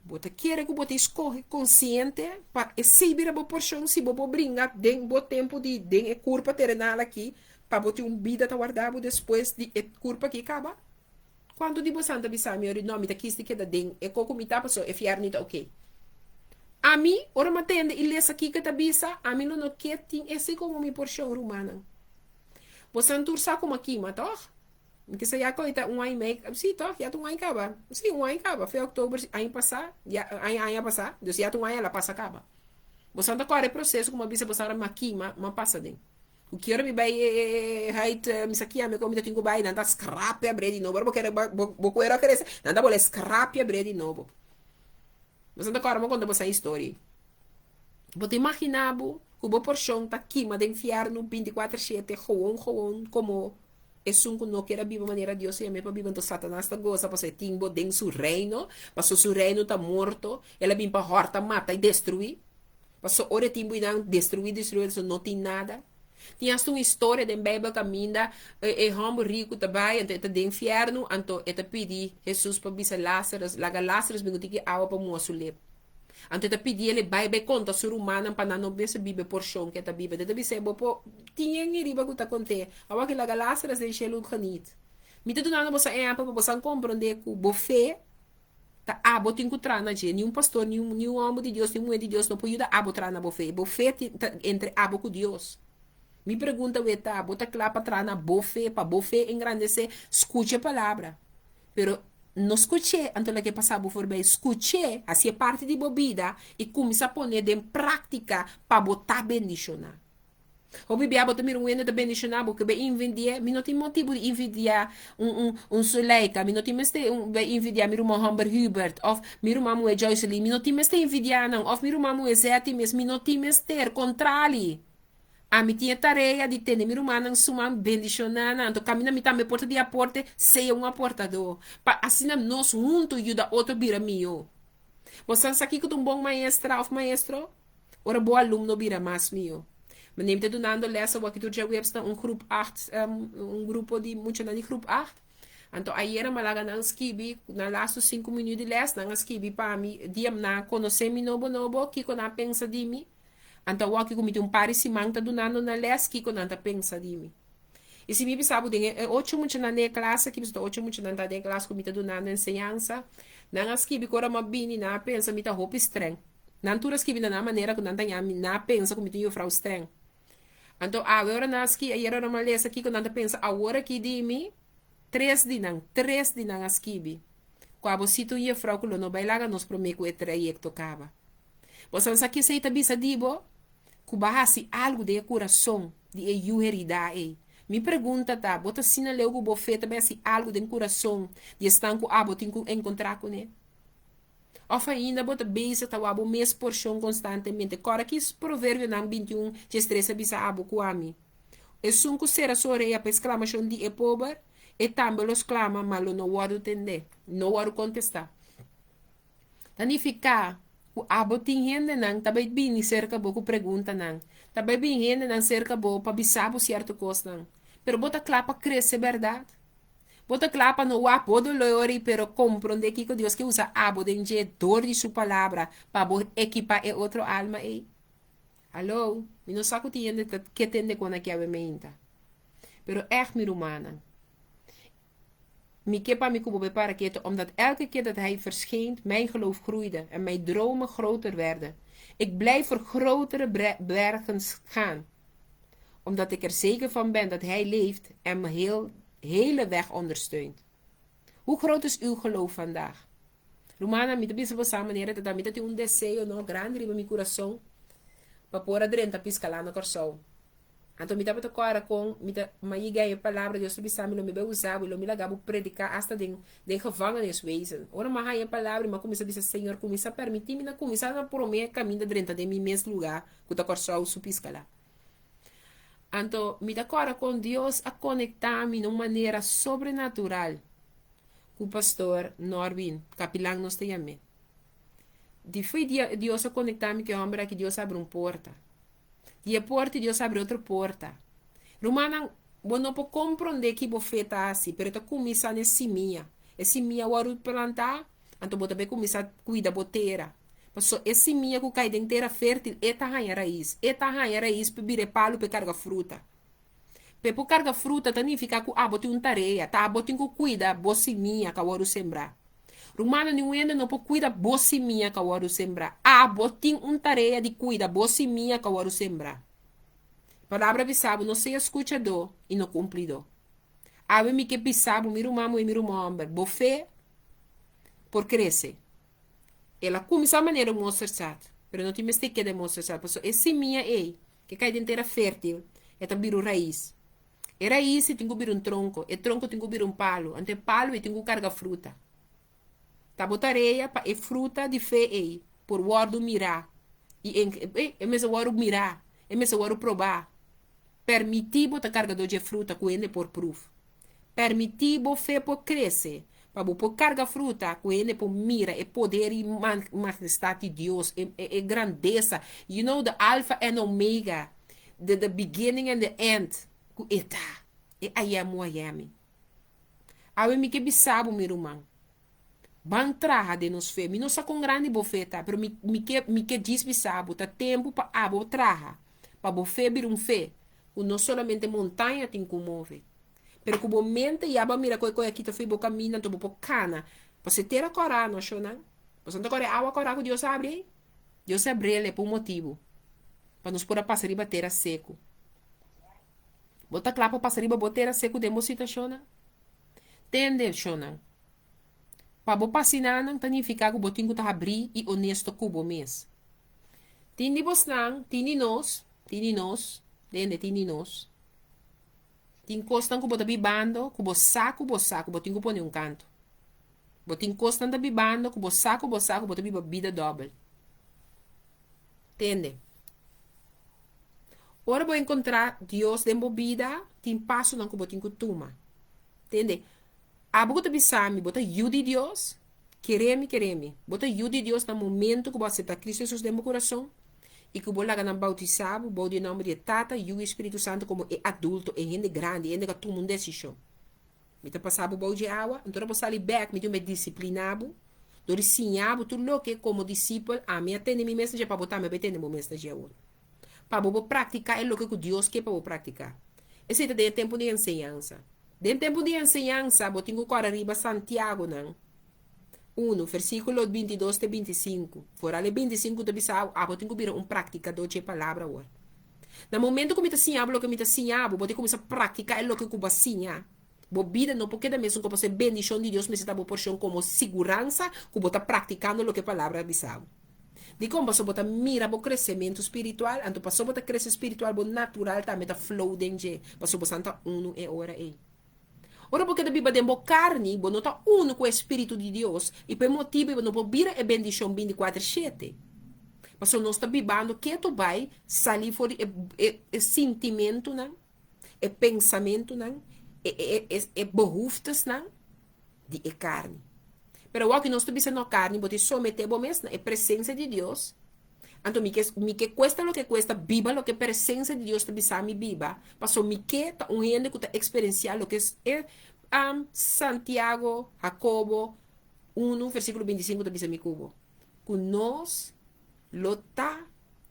Bo ta kere ku bo ta eskohe konsiente pa esei bira bo porshon si bo por bringa den bo tempu di den e kurpa terenal aki pa bo tin un bida ta warda bo despues di e kurpa aki kaba? Kuantu di bosan ta bisa mi ori no mi ta kis di keda den e ko ku mi ta pasobra e fièrnu ta oke. Ami ora mi a tende i lesa kiko e ta bisa ami lo no ke tin esei komo mi porshon rumannan. Bosan tur sa komo a kima tòg? Mi kisa ya koe ta un aña i mei, si toch, ya ta un aña kaba, si un aña kaba, fe oktober aña pasá, ya aña aña pasá, dus ya ta un aña la pasa kaba. Bosan ta kore e proseso ku mi a bisa bosan mi a kima, mi a pasa den. Ku ki ora mi bai e huid mi sa kia mi kon mi ta tin ku bai, nan ta skrapia bre di nobo, ora bo kere bo kuero a krese, nan ta bole skrapia bre di nobo. Bosan ta kòrda mi a konta bosan historia ei. Bo ta imaginá bo ku bo porshon ta kima den fièrnu bintikuater shete gowon gowon komo Esun ku no kier a biba manera Dios a yam'é pa biba, anto Satanas ta gosa pasobra e tin bo den su reino, pasobra su reino ta morto, el a bin pa hòrta, mata i destruí. Pasobra ora e tin bo einan destruí, destruí, pasobra no tin nada. Tin hasta un historia den Beibel kaminda e hòmber riku ta bai, anto e ta den fièrnu, anto e ta pidi Hesus pa bisa Lázarus, laga Lázarus bin ku tiki awa pa muha su lep. Anto e ta pidi el e bai bai konta su rumannan pa nan no mester biba e porshon ku e ta biba. E ta bis'é, Bo por tin yen ei riba ku ta kont'é, awor ki laga Lázarus den shelu geniet. Mi ta dunando boso ehèmpel pa boso komprondé ku bo fe ta abo tin ku traha na dje. Niun pastor, niun niun hòmber di Dios, niun muhé di Dios no por yuda abo traha na bo fe. Bo fe tin ta entre abo ku Dios. Mi pregunta wet ta, bo ta kla pa traha na bo fe, pa bo fe engrandesé? Skucha e palabra. Pero. No skuch'é, anto lag'é pasa bo forbei. Skuch'é, hasié parti di bo bida i kuminsá pon'é den práktika pa bo ta bendishoná. Hopi bia bo ta mira un hende ta bendishoná bo, ke bai invidi'é. Mi no tin motibu di invidiá un un un Zuleika, mi no tin mester un bai invidiá mi ruman hòmber Hubert òf mi ruman muhé Joyceline, mi no tin mester invidiá nan, òf mi ruman muhé Zetty mes, mi no tin mester, kontrali. Ami tin e tarea di tene mi rumannan suman, bendishoná nan, anto kaminda mi tambe por ta di aporte, sea un aportadó, pa asina nos huntu yuda otro bira mihó. Bo sa sa kiko ta un bon maestra òf maestro? Ora bo alumno bira mas mihó. Manera mi ta dunando lès awor aki tur djaweps na un grup acht, un grupo di muchanan di grup acht. Anto ayera mi a laga nan skibi, na lastu sinku minüt di lès, nan a skibi pa mi dia nan a konosé mi nobo nobo, kiko nan a pensa di mi. Anto awor ki ku mi tin un par di siman ta dunando nan lès, kiko nan ta pensa di mi? I si mi bisa bo den e ocho muchanan den e klas aki, pasobra ta ocho muchanan ta den e klas ku mi ta dunando enseñansa, nan a skibi ku ora mi a bini nan a pensa mi ta hopi streng. Nan tur a skibi na nan manera ku nan ta ña mi, nan a pensa ku mi ta un yufrou streng. Anto awe ora nan a skibi, ayera ora mi a lesa kiko nan ta pensa awor aki di mi, tres di nan, tres di nan a skibi ku abo si ta un yufrou ku lo no bai laga nos promé ku e trayekto kaba. Bo sa sa kesei ta bisa di bo? Ku bo a hasi algu den e kurason di e yu heridá ei. Mi pregunta ta, bo ta asina leu ku bo fe ta bai hasi algu den kurason di esnan ku abo tin ku enkontrá kuné? Òf ainda bo ta bezig ta wak bo mes porshon konstantemente? Kòrda ki Proverbionan 21 diestres a bisa abo ku ami, Esun ku sera su orea pa e sklamashon di e pober, e tambe lo sklama, ma lo no wòrdu tendé, no wòrdu kontestá. Ta nifiká ku abo tin hendenan ta bai bini serka bo ku preguntanan, ta bai bini hendenan serka bo pa bisa bo sierto kosnan. Pero bo ta kla pa krese bèrdat? Bo ta kla pa no wak bo dolor i pero komprondé kiko Dios ke usa abo den dje dor di su Palabra pa bo ekipá e otro alma ei? Haló, mi no sa ku tin hende ta ke tende kon aki awe meinta. Pero ègt mi rumannan. Mi ke pa mi ku bo be para ketu, omdat elke keer dat Hij verscheen, mijn geloof groeide en mijn dromen groter werden. Ik blijf voor grotere bergen gaan, omdat ik er zeker van ben dat Hij leeft en me heel, hele weg ondersteunt. Hoe groot is uw geloof vandaag? Rumannan, mi ta bisa bo sa manera ta mi ta tin un deseo no grandi riba mi kurason pa por a drenta Piscalá na Kòrsou. Anto mi tabata kòrda kon mi ta mi a yega e palabra Dios ta bisa mi lo mi bai usa bo i lo mi laga bo prediká asta den den gevangeniswezen. Ora mi a haña e palabra i mi a kuminsá bisa Señor kuminsá permití mi na kuminsá na promé kaminda drenta den mi mes lugá ku ta Kòrsou su Piscalá. Anto mi ta kòrda kon Dios a konektá mi na un manera sobrenatural ku pastor Norwin, kapilan nos ta yam'é. Di foi dia Dios a konektá mi ku e hòmber aki Dios a abri un porta. Di e porta i Dios abri otro porta. Rumannan, bo no por komprondé ki bo fe ta hasi, pero e ta kuminsá na e simia. E simia wòrdu plantá, anto bo ta bai kuminsá kuida bo tera. Pasobra e simia ku kai den tera fértil, e ta haña rais. E ta haña rais pa bira e palu pa e karga fruta. Pa e por karga fruta ta nifiká ku abo tin un tarea, ta abo tin ku kuida bo simia ku a wòrdu sembrá. Rumannan, niun hende no por kuida bo simia ku a wòrdu sembrá. Abo tin un tarea di kuida bo simia ku a wòrdu sembrá. Palabra bisa bo, no sea skuchadó i no kumplidó. Awe mi ke bisa bo, mi ruman muhé, mi ruman hòmber, bo fe por krese. El a kuminsá manera un mòstersaad, pero no tin mester keda e mòstersaad, pasobra e simia ei ke kai den tera fértil, e ta bira un rais. E rais ei tin ku bira un tronko, e tronko tin ku bira un palu, anto e palu ei tin ku karga fruta. Ta bo tarea pa e fruta di fe ei por wòrdu mirá i e mester wòrdu mirá, e mester wòrdu probá. Permití bo ta kargadó dje fruta ku hende por pruf. Permití bo fe por krese pa bo por karga fruta ku hende por mira e poder i majestat di Dios, e e grandesa, you know the alfa and omega, the the beginning and the end ku e ta, e I am who I am. Awe mi ke bisa bo mi ruman, ban traha den nos fe. Mi no sa kon grandi bo fe ta, pero mi mi ke mi ke djis bisa bo ta tempu pa abo traha pa bo fe bira un fe ku no solamente montaña tin ku move, pero ku bo mente ya bo a mira ku e kos aki ta fui bo kaminda anto bo por kana. Pasobra e tera kòrá no shonnan. Pasobra no ta kòrda e awa kòrá ku Dios a abri ei? Dios a abriel e pa un motibu, pa nos por a pasa riba tera seku. Bo ta kla pa pasa riba bo tera seku den bo situashonnan? Tende, shonnan. Pa bo pasiná nan ta nifiká ku bo tin ku ta habrí i onesto ku bo mes. Tin di bosnan, tin di nos, tin di nos, tende, tin di nos, tin kosnan ku bo ta bibando ku bo sa ku bo sa ku bo tin ku pone un kantu. Bo tin kosnan ta bibando ku bo sa ku bo sa ku bo ta biba bida dòbel. Tende. Ora bo enkontrá Dios den bo bida, tin pasonan ku bo tin ku tuma. Tende. Abo ku ta bisa mi bo ta yu di Dios? Kere mi, kere mi. Bo ta yu di Dios na momento ku bo aseptá Kristu Hesus den bo kurason i ku bo laga nan boutisá bo bou di e nòmber di e Tata, Yu i Spiritu Santu komo e adulto, e hende grandi, e hende ku a tuma un desishon. Mi ta pasá bo bou dje awa, anto ora bo sali bèk mi tin un disipliná bo dor di siña bo tur loke komo disipel ami a tene mi mes na dje pa bo tambe bai tene bo mes na dje awor. Pa bo por praktiká e loke ku Dios ke pa bo praktiká. Esei ta den e tempu di enseñansa. Den tempu di enseñansa bo tin ku kòrda riba Santiagonan unu, versíkulo 22 te 25. Foral e 25 ta bisa abo, abo tin ku bira un praktikadó dje palabra awor. Na momento ku mi ta siña bo loke mi ta siña bo, bo tin kuminsá praktiká e loke ku bo a siña. Bo bida no por keda mesun ku pasobra e bendishon di Dios mester ta bo porshon komo siguransa ku bo ta praktikando loke e palabra a bisa bo. Dikon? Pasobra bo ta mira bo kresementu spiritual, anto pasobra bo ta krese spiritual bo natural tambe ta flow den dje, pasobra bosan ta unu e ora ei. Ora bo keda biba den bo karni, bo no ta unu ku e spiritu di Dios, i pa e motibu ei bo no por bira e bendishon bintikuater shete. Pasobra nos ta bibando ketu bai sali for di e e e sintimentunan, e pensamentunan, e e e e behoeftesnan di e karni. Pero awor ki nos ta bisa no karni, bo tin someté bo mes na e presensia di Dios. Anto mi ke mi ke kuesta loke kuesta biba loke presensia di Dios ta bisa mi biba, pasobra mi ke ta un hende ku ta eksperensiá loke e Santiago, Hakobo unu versíkulo 25 ta bisa mi ku bo, ku nos lo ta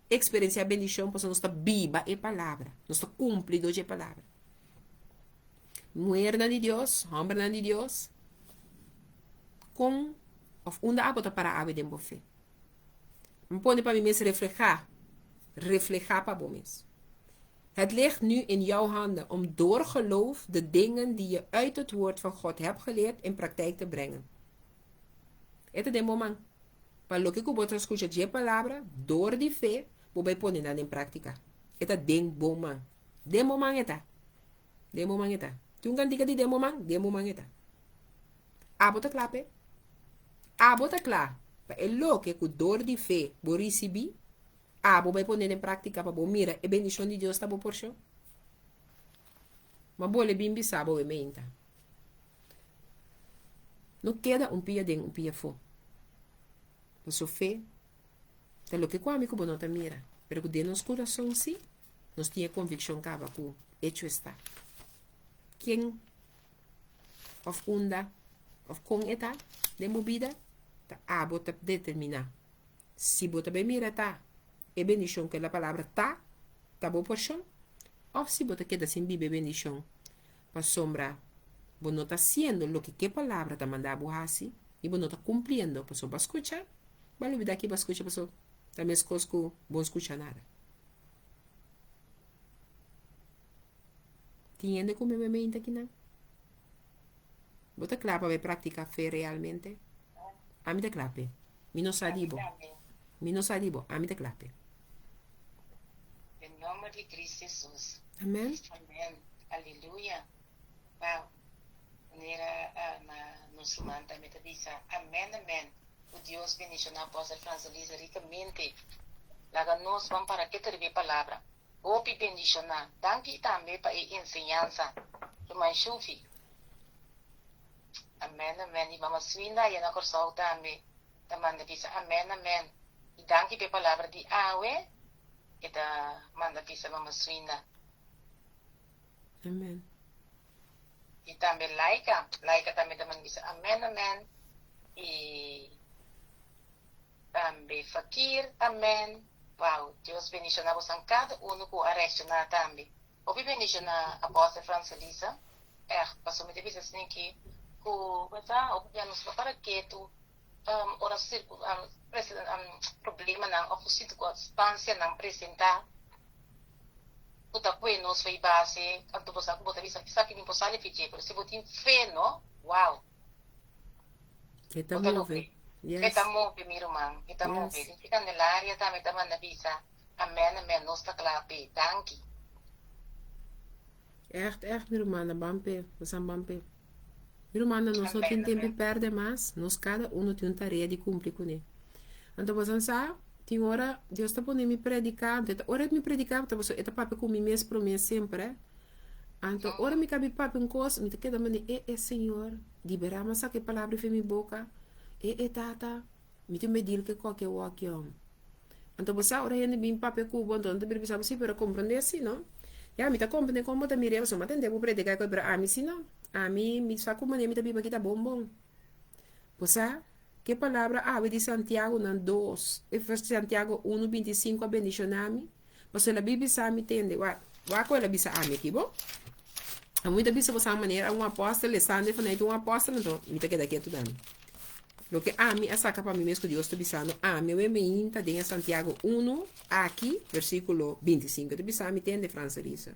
eksperensiá bendishon pasobra nos ta biba e palabra, nos ta kumpli dor dje palabra. Muhernan di Dios, hombernan di Dios, kon of unda abo ta para awe den bo fe? Mi pone pa mi mes reflehá, reflehá pa bo mes. Het ligt nu in jouw handen om door geloof de dingen die je uit het woord van God hebt geleerd in praktijk te brengen. E ta den bo man. Pa loke ku bo ta skucha dje palabra, door di fe, bo bai pone nan den práktika. E ta den bo man. Den bo man e ta. Den bo man e ta. Tin un kantika di den bo man, den bo man e ta. Abo ta kla p'e? Abo ta kla pa e loke ku dor di fe bo risibí, abo bai pone den práktika pa bo mira e bendishon di Dios ta bo porshon? Ma bole bin bisa bo e meinta. No keda un pia den un pia afó. Paso fe ta loke ku ami ku bo no ta mira, pero ku den nos kurason sí. Nos tin e konvikshon kaba ku hecho esta. Ken òf unda òf kon e ta den bo bida ta abo ta determiná. Si bo ta bai mira ta e bendishon ku e la palabra ta ta bo porshon òf si bo ta keda sin biba e bendishon pasobra bo no ta hasiendo loke ke palabra ta manda bo hasi i bo no ta kumpliendo pasobra bo a skucha bo a lubida ke bo a skucha pasobra ta meskos ku bo no skucha nada. Tin hende ku mi mente akinan? Bo ta kla pa bai praktika fe realmente? Ami ta kla p'e. Mi no sa di bo. Mi no sa di bo. Ami ta kla p'e. Den nomber di Cristo Jesus. Amen. Amen. Aleluya. Wow. Manera na nos ruman tambe ta bisa, Amen, amen. Ku Dios bendishoná Apostel Francelisa rikamente. Laga nos ban para ketu riba e palabra. Hopi bendishoná. Danki tambe pa e enseñansa, ruman Shufi. Amen amen. I mama Swinda aya na Kòrsou tambe ta manda bisa amen amen. I danki pa e palabra di awe e ta manda bisa mama Swinda. Amen. I tambe Laika. Laika tambe ta manda bisa amen amen. I tambe Fakir amen. Wow, Dios bendiciona bosan cada uno cu a reacciona tambe. Hopi bendiciona Apostel Francelisa. Echt, pasobra mi ta bisa asina aki cu berdad hopi bia nos no para ketu um, ora circu, um, um, problemanan of circunstancianan presenta. Ku ta pue nos fe base, anto bo sa ku bo ta bisa esaki mi por sali fi dje, pero si bo tin fe no, wow! E ta Bo ta move. logr'é. E Yes. ta move, mi ruman. E ta move. Yes. Richi Candelaria tambe ta manda bisa, Amèn, amèn, nos ta kla p'e. Danki. Ègt, ègt, mi rumannan, ban p'e. Bosan ban p'e. Mi rumannan, nos no Amèn, tin tempu amèn. pèrdè mas. Nos kada unu tin un tarea di kumpli kuné. Anto bosan sa, tin ora Dios ta pone mi prediká, anto e ta ora mi prediká ta pasobra e ta papia ku mi mes promé semper, eh. Anto ora mi kabi papia un kos, mi ta keda mane, E, e, Señor, liberá mi a saka e palabra for mi boka. E, e, Tata, mi tin bedil ke koke wòki òm. Anto bo sa ora hende bin papia ku bo, anto nan ta bira bisa bo, si, pero komprendé si, no? Ya, mi ta komprendé kon bo ta mir'é, pasobra mi a tendé bo prediká e kos, pero ami si no. Ami, mi sa ku manera mi ta biba aki ta bon bon. Bo sa, ke palabra awe di Santiago nan dos, e Santiago unu 25 a bendishoná mi? Pasobra el a bin bisa mi, Tende, wak, wak ku el a bisa ami aki, bo? Amo mi ta bisa bo sa manera un apòstel, lesando e vanuit un apòstel, anto mi ta keda ketu dami. Loke ami a saka pa mi mes ku Dios ta bisando ami awe meinta den e Santiago unu aki, versíkulo 25. E ta bisa mi, Tende, Frans Elisa,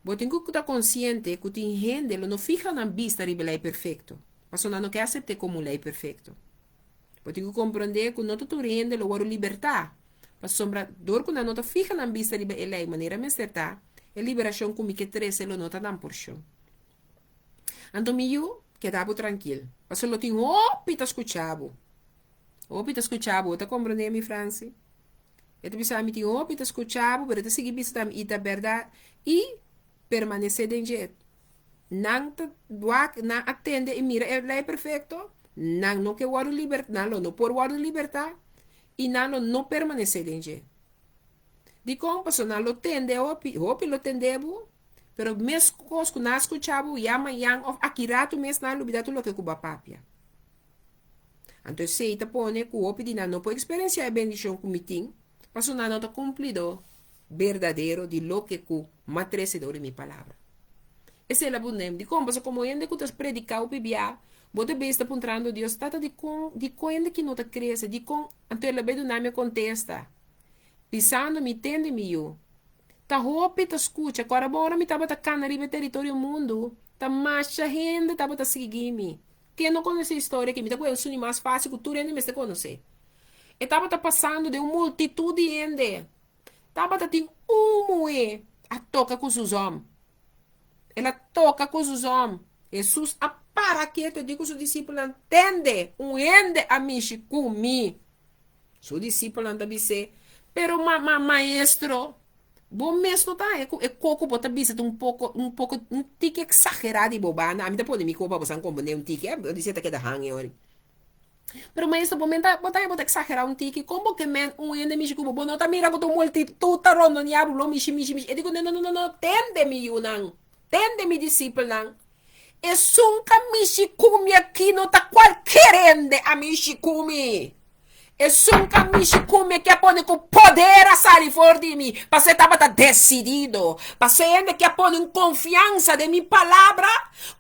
bo tin ku ta konsiente ku tin hende lo no fiha nan bista riba e lei perfekto, pasobra nan no ke asept'é komo un lei perfekto. Bo tin ku komprondé ku no ta tur hende lo wòrdu libertá, pasobra dor ku nan no ta fiha nan bista riba e lei manera mester ta, e liberashon ku mi ke trese lo no ta nan porshon. Anto mi yu, keda bo trankil, pasobra lo tin hopi ta skucha bo. Hopi ta skucha bo, bo ta komprondé mi, Franci? E ta bisa mi tin hopi ta skucha bo, pero e ta sigui bisa tambe, i ta bèrdat, i permanesé den dje. Nan ta wak, nan a tende i mira e lei perfekto, nan no ke wòrdu liber, nan lo no por wòrdu libertá, i nan lo no permanesé den dje. Dikon? Pasobra nan lo tende hopi, hopi lo tende bo, pero meskos ku nan a skucha bo, ya mañan òf aki ratu mes nan a lubidá tur loke ku bo a papia. Anto esei ta pone ku hopi di nan no por eksperensiá e bendishon ku mi tin, pasobra nan no ta kumplidó berdadero di loke ku m'a trese dor di mi palabra. Esei la bund'em. Dikon? Pasobra komo hende ku ta prediká hopi bia, bo ta bes ta puntrando Dios, Tata, dikon, dikon hende ki no ta krese? Dikon? Anto el a bai duna mi e kontesta, bisando mi, Tende, mi yu, ta hopi ta skucha ku ora bon ora mi tabata kana riba e teritorio mundu, ta masha hende tabata sigui mi. Ken no konosé historia aki? Mi ta kohe un suni mas fásil ku tur hende mester konosé. E tabata pasando den un multitut di hende. Tabata tin un muhé a toka ku su zòm. El a toka ku su zòm. Hesus a para ketu i di ku su disipelnan, Tende, un hende a mishi ku mi. Su disipelnan ta bis'é, Pero ma, ma, maestro, bo mes no ta haña ku e kos ku bo ta bisa ta un poko, un poko, un tiki eksagerá di bo banda? Ami ta pone mi kos pa bo san komprendé un tiki, bo di si e ta keda hangi ori. Pero maestro, bo men ta, bo ta haña bo ta eksagerá un tiki. Kon bo ke men un hende mishi ku bo? Bo no ta mira ku ta un multitut ta rondoneá bo, lo mishi, mishi, mishi. E di ku nan, No, no, no, no, tende mi yunan, tende mi disipelnan. Esun ka mishi ku mi aki no ta kualker hende a mishi ku mi. Esun ka mishi ku mi aki a pone ku poder a sali for di mi, pasobra e tabata desidido. Pasobra e hende aki a pone un konfiansa den mi palabra,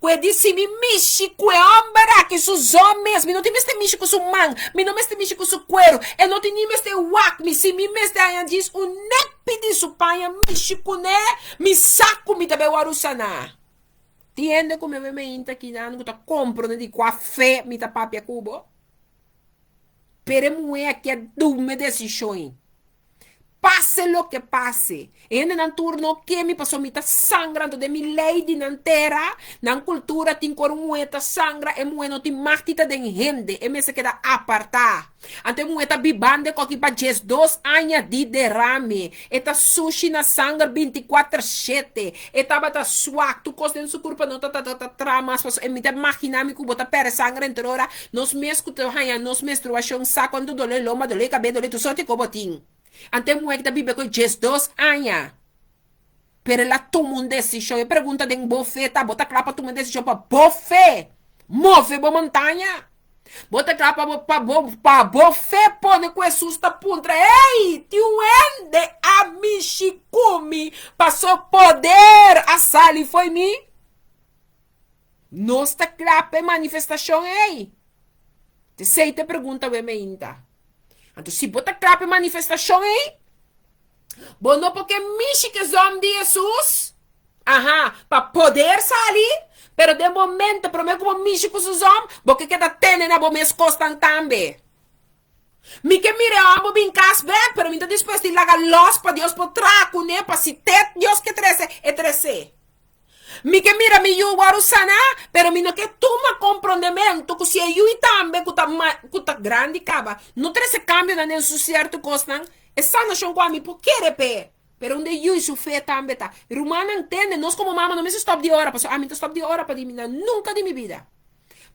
ku e di si mi mishi ku e hòmber aki su zon mes, mi no tin mester mishi ku su man, mi no mester mishi ku su kueru, e no tin ni mester wak mi, si mi mester haña djis un nèpi di su paña mishi kuné, mi sa ku mi ta bai wòrdu saná. Tin hende ku mi a meinta kinan ku ta komprende di kua fe mi ta papia ku bo. Pero e muhé aki a duma e desishon ei. Pase loke pase, e hendenan tur no ke mi pasobra mi ta sangra, anto den mi lei di nan tera, nan kultura tin ku ora un muhé ta sangra, e muhé no tin mag di ta den hende, e mester keda apartá. Anto e muhé ta bibando e koki pa 12 aña di derame. E ta sushi na sanger 24 shete. E tabata swak, tur kos den su kurpa no ta ta traha mas pasobra e mi ta magina mi ku bo ta pèrdè sanger entre ora nos mes ku ta haña nos menstruashon sa kuantu dolé lomba, dolé kabes, dolé tur sorti ku bo tin. Anto e muhé ki ta biba ku e 12 aña pero el a tuma un desishon. E pregunta den bo fe ta, bo ta kla pa tuma un desishon pa bo fe move bo montaña? Bo ta kla pa bo pa bo pa bo fe pone ku Hesus ta puntra, Ey, tin un hende a mishi ku mi paso poder a sali fo'i mi? Nos ta kla pa e manifestashon ey? T'esei ta e pregunta wei meinta. Anto si bo ta kla pa e manifestashon ey, bo no por ke mishi ku e zòm di Hesus? Aha, pa poder sali? Pero den bo mente, promé ku bo mishi ku su zòm, bo ke keda tene na bo mes kosnan tambe. Mi ke mira e hòmber bin kas bèk, pero mi ta dispuesto di laga lòs pa Dios por traha kuné, pa si te Dios ke trese, e tres'é. Mi ke mira mi yu wòrdu saná, pero mi no ke tuma komprondementu ku si e yui tambe ku ta ku ta grandi kaba no trese kambionan den su sierto kosnan, e sanashon ku ami por kere p'e. Pero unda e yui su fe tambe ta. Rumannan, tende, nos komo mama no mester stòp di ora, pasobra ami no ta stòp di ora pa di mi na nunka di mi bida.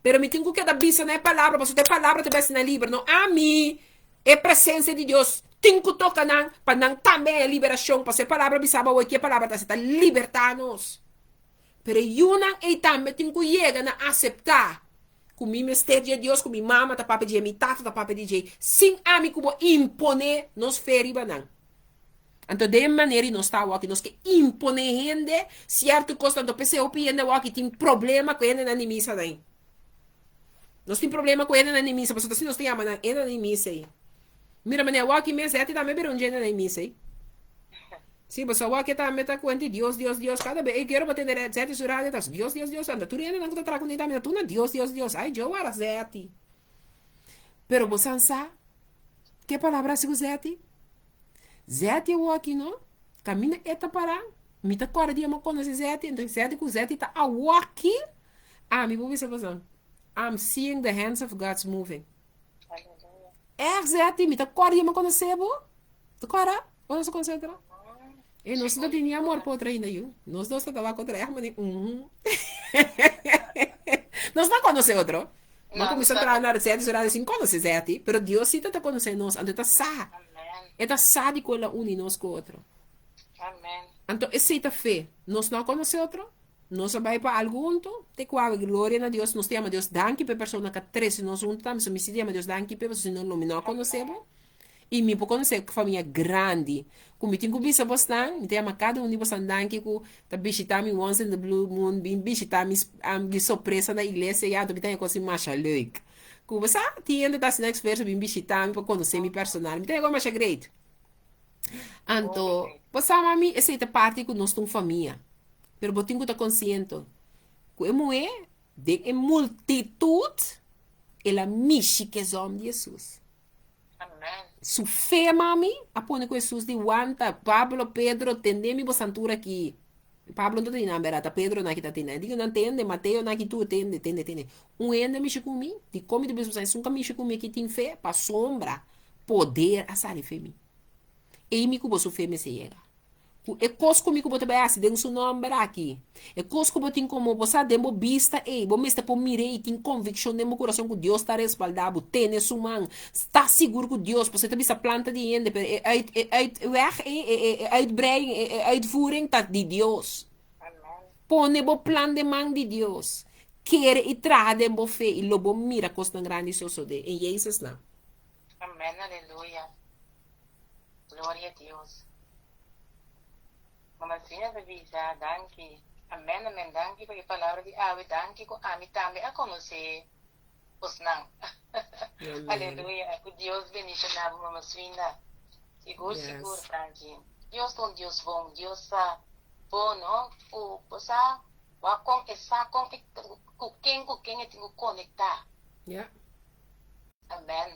Pero mi tin ku keda bisa na e palabra, pasobra ta e palabra ta besi nan liber, no ami. E presensia di Dios tin ku toka nan pa nan tambe haña liberashon, pasobra e palabra bisa bo awor ki e palabra ta hasi, ta libertá nos. Pero e yunan ei tambe tin ku yega na aseptá ku mi mester dje Dios, ku mi mama ta papia dje, mi tata ta papia di dje, sin ami ku bo imponé nos fe riba nan. Anto den e manera ei nos ta awor aki, nos ke imponé hende sierto kos, anto p'esei hopi hende awor aki tin problema ku hendenan di misa nan. Nos tin problema ku hendenan di misa, pasobra si nos ta yama nan hendenan di misa ei. Mira manera awor aki mes, Hetty tambe bira un hendenan di misa ei. Si, pasobra awor aki tambe ta kuenta Dios, Dios, Dios, kada bes ei kero pa tende Zetty su radio ta Dios, Dios, Dios, anda tur hendenan ku ta traha kuné tambe ta tur na Dios, Dios, Dios. Ai, djo wara Zetty. Pero bo san sa ke palabra hasi ku Zetty? Zetty awor aki no, kaminda e ta pará, mi ta kòrda dia mi a konosé Zetty, enton Zetty ku Zetty ta awor aki. Ami por bisa boso, I'm seeing the hands of God's moving. Echt, Zetty, mi ta kòrda mi a konosé bo. Ta kòrda? Ora nos a konosé otro? E nos no tenia amor pa otro ainda, yu. Nos dos tabata wak otro echt manera, uhum. Nos no a konosé otro. Mi a kuminsá traha na Zetty su radio sin konosé Zetty, pero Dios sí ta konosé nos, anto e ta sa. E ta sa di ku el a uni nos ku otro. Anto esei ta fe. Nos no a konosé otro. Nos a bai pa algu huntu, te ku awe gloria na Dios, nos ta yama Dios danki pa e persona ku a trese nos huntu tambe, so mi si ta yama Dios danki p'e, pasobra si no lo mi no a konosé bo, i mi por konosé famia grandi ku mi tin ku bisa bosnan, mi ta yama kada un di bosnan danki ku ta bishita mi once in the blue moon, bin bishita mi di sorpresa na iglesia ya, anto mi ta haña kos masha leuk, ku bo sa tin hende ta hasi nan esfuerso bin bishita mi pa konosé mi personal, mi ta haña kos masha great. Anto, bo sa mami, esei ta parti ku nos ta un famia. Pero bo tin ku ta konsiento ku e muhé den e multitut el a mishi ku e zòm di Hesus. Su fe, mami, a pone ku Hesus di wanta, Pablo, Pedro, tende mi bo santura aki. Pablo no ta tin nan bèrdat, ta Pedro nan ki ta tin nan. E di ku nan tende, Mateo nan ki tur, tende, tende, tende. Un hende a mishi ku mi, dikon mi ta bisa bo sa esun ku a mishi ku mi aki tin fe? Pasobra poder a sali fe mi. Ei mi ku bo su fe mester yega. Ku e kos ku mi ku bo ta bai hasi den su nòmber aki, e kos ku bo tin komo bo sa den bo bista ei, bo mester por mir'é i tin konvikshon den bo kurason ku Dios ta respaldá bo, tene su man, sta sigur ku Dios, pasobra e ta bisa planta di hende, pero e uit e uitweg ei, e e e uitbreiding, e e uitvoering ta di Dios. Pone bo plan den man di Dios, kere i traha den bo fe i lo bo mira kosnan grandi sosodé. In Jezus nam. Amen, aleluya. Gloria a Dios. Mama Zina ta bisa, Danki. Amen, amen. Danki pa e palabra di awe. Danki ku ami tambe a konosé bosnan. Aleluya. Ku Dios bendishoná bo, Mama Swinda. Sigur, sigur, Frankie. Dios ta un Dios bon. Dios sa bon, no? Ku bo sa wak kon e sa kon e ku ken ku ken e tin ku konektá. Amen.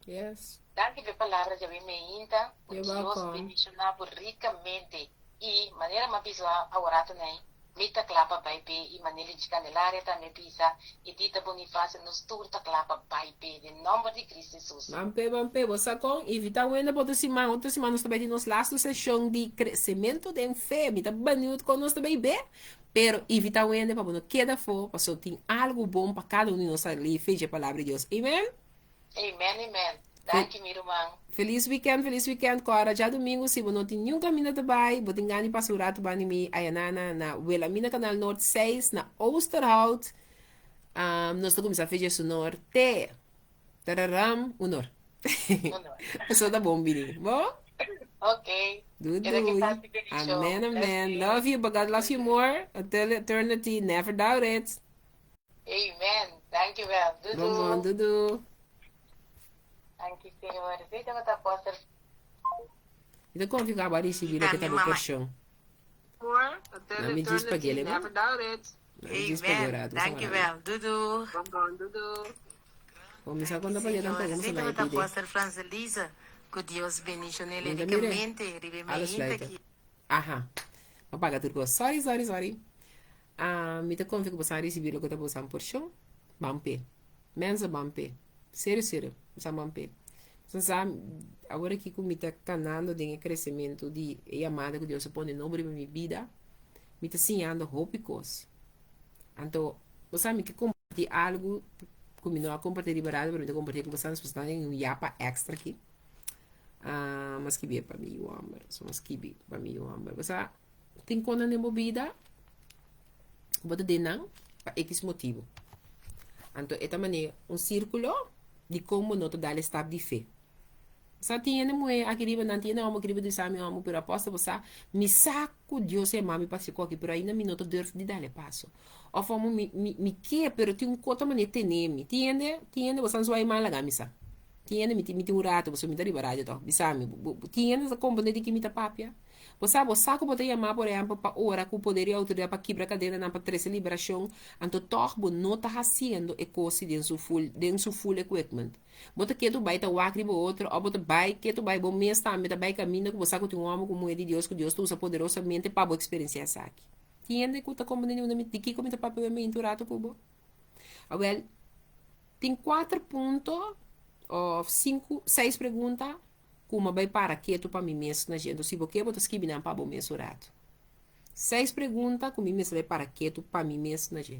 Yes. Danki p'e palabra djawe meinta ku You're Dios welcome. bendiciona bo ricamente y manera m'a bisa awor tanei mi ta cla pa bai p'e y manera Linchi Candelaria tambe bisa y Tita Bonifacio nos tur ta cla pa bai p'e den nomber di Cristo Jesus. Ban p'e, ban p'e. Bo sa kon? Invita wende pa otro siman. Otro siman nos ta bai tin nos lastu seshon di crecemento den fe. Mi ta beniut kon nos ta bai be. Pero invita wende pa bo no keda afo, pasobra tin algu bon pa kada un di nos a lei fe dje Palabra di Dios. Amen? Amen amen danki mi ruman. Feliz weekend feliz weekend kora djadumingu si bo no tin niun kaminda ta bai bo tin gana di pasa un ratu banda di mi ayanana na Wilhelmina Kanaal Noord 6 na Oosterhout um, nos ta kuminsá fecha su nor te tararam unor Unor. Eso ta bon bini bo Ok. Doei Keda ke doei pasi bendición. amen Bless amen you. love you but God loves you more until eternity never doubt it Amen. Dank je wel. Doei Bon bon doei. doei doei. Dank je Señor. Esei tabata Apostel. Mi ta confia cu abo a ricibi loke ta Tambe bo mama. porcion. More until Na mi djis eternity paguele bo. never doubt it. Amen. Dankjewel. Doei doeg. Bon bon, doei doeg. Bon, mi sa Danki konta pa Señor. tampoco, Esei mi tabata pide. Apostel Frans Elisa. Ku Dios bendishon'é Minta mire. rikamente riba e Alles mainta sluiten. aki. Aha. Ma paga tur kos. Sorry, sorry, sorry. Ah, mi ta konfia ku boso a risibí loke ta boso porshon. Ban p'e. Mensen ban p'e. Serio, serio. Boso ban p'e. Boso sa, awor aki ku mi ta kanando den e kresementu di e yamada ku Dios a pone nobo riba mi bida, mi ta siñando hopi kos. Anto, bo sa mi ke kompartí algu ku mi no a kompartí riba radio, pero mi ta kompartí ku boso, boso ta den un yapa èkstra aki. Ah, mi a skibi e pa mi yu hòmber. So mi a skibi pa mi yu hòmber. Bo sa, tin konan den bo bida ku bo ta den nan pa ekis motibu. Anto e ta manera un sírkulo di kon bo no ta dal e stap di fe. Sa tin hende muhé aki riba nan, tin hende hòmber aki riba di sa mi hòmber, pero apòstel bo sa, mi sa ku Dios a yama mi pa hasi koki, pero ainda mi no ta durf di dal e paso. Òf hòmber mi mi mi ke, pero tin un kos ta manera tene mi. Tin hende, tin hende bo sa zwaai man laga mi sa. Tin hende mi tin mi tin un rato pasobra mi ta riba radio tòg, bisa mi, bo bo tin hende ta komprende di ki mi ta papia? Bo sa, bo sa ku bo ta yamá, por ehèmpel, pa ora ku poder i outoridat pa kibra kadenanan, pa trese liberashon, anto tòg bo no ta hasiendo e kos den su full, den su full equipment. Bo ta ketu bai ta wak riba otro, òf bo ta bai ketu bai bo mes tambe ta bai kaminda ku bo sa ku tin un hòmber ku muhé di Dios ku Dios ta usa poderosamente pa bo eksperensiá esaki. Tin hende ku ta komprendé unda mi di kiko mi ta papia mi meintu un ratu ku bo? Awèl, tin kuater punto òf sinku, seis pregunta ku mi a bai para ketu pa mi mes na dje. Enton si bo ke bo ta skibi nan pa bo mes un ratu. Seis pregunta ku mi mester bai para ketu pa mi mes na dje.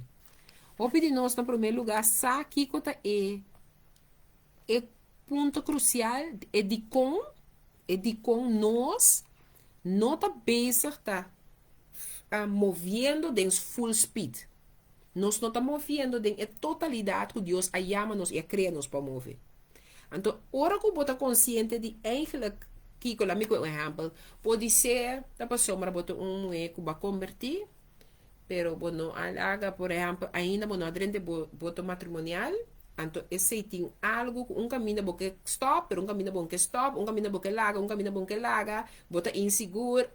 Hopi di nos na promé lugá sa kiko ta e e punto krusial, e dikon, e dikon nos no ta bezig ta moviendo den full speed. Nos no ta moviendo den e totalidat ku Dios a yama nos i a krea nos pa move. Anto, ora ku bo ta konsiente di eigentlik kiko, laat mi koe un ehèmpel, podisé ta pasobra bo ta un muhé ku bo a kombertí, pero bo no a laga, por ehèmpel, ainda bo no a drenta e boto matrimonial, anto esei tin algu ku un kaminda bo ke stòp, pero un kaminda bo no ke stòp, un kaminda bo ke laga, un kaminda bo no ke laga, bo ta insigur.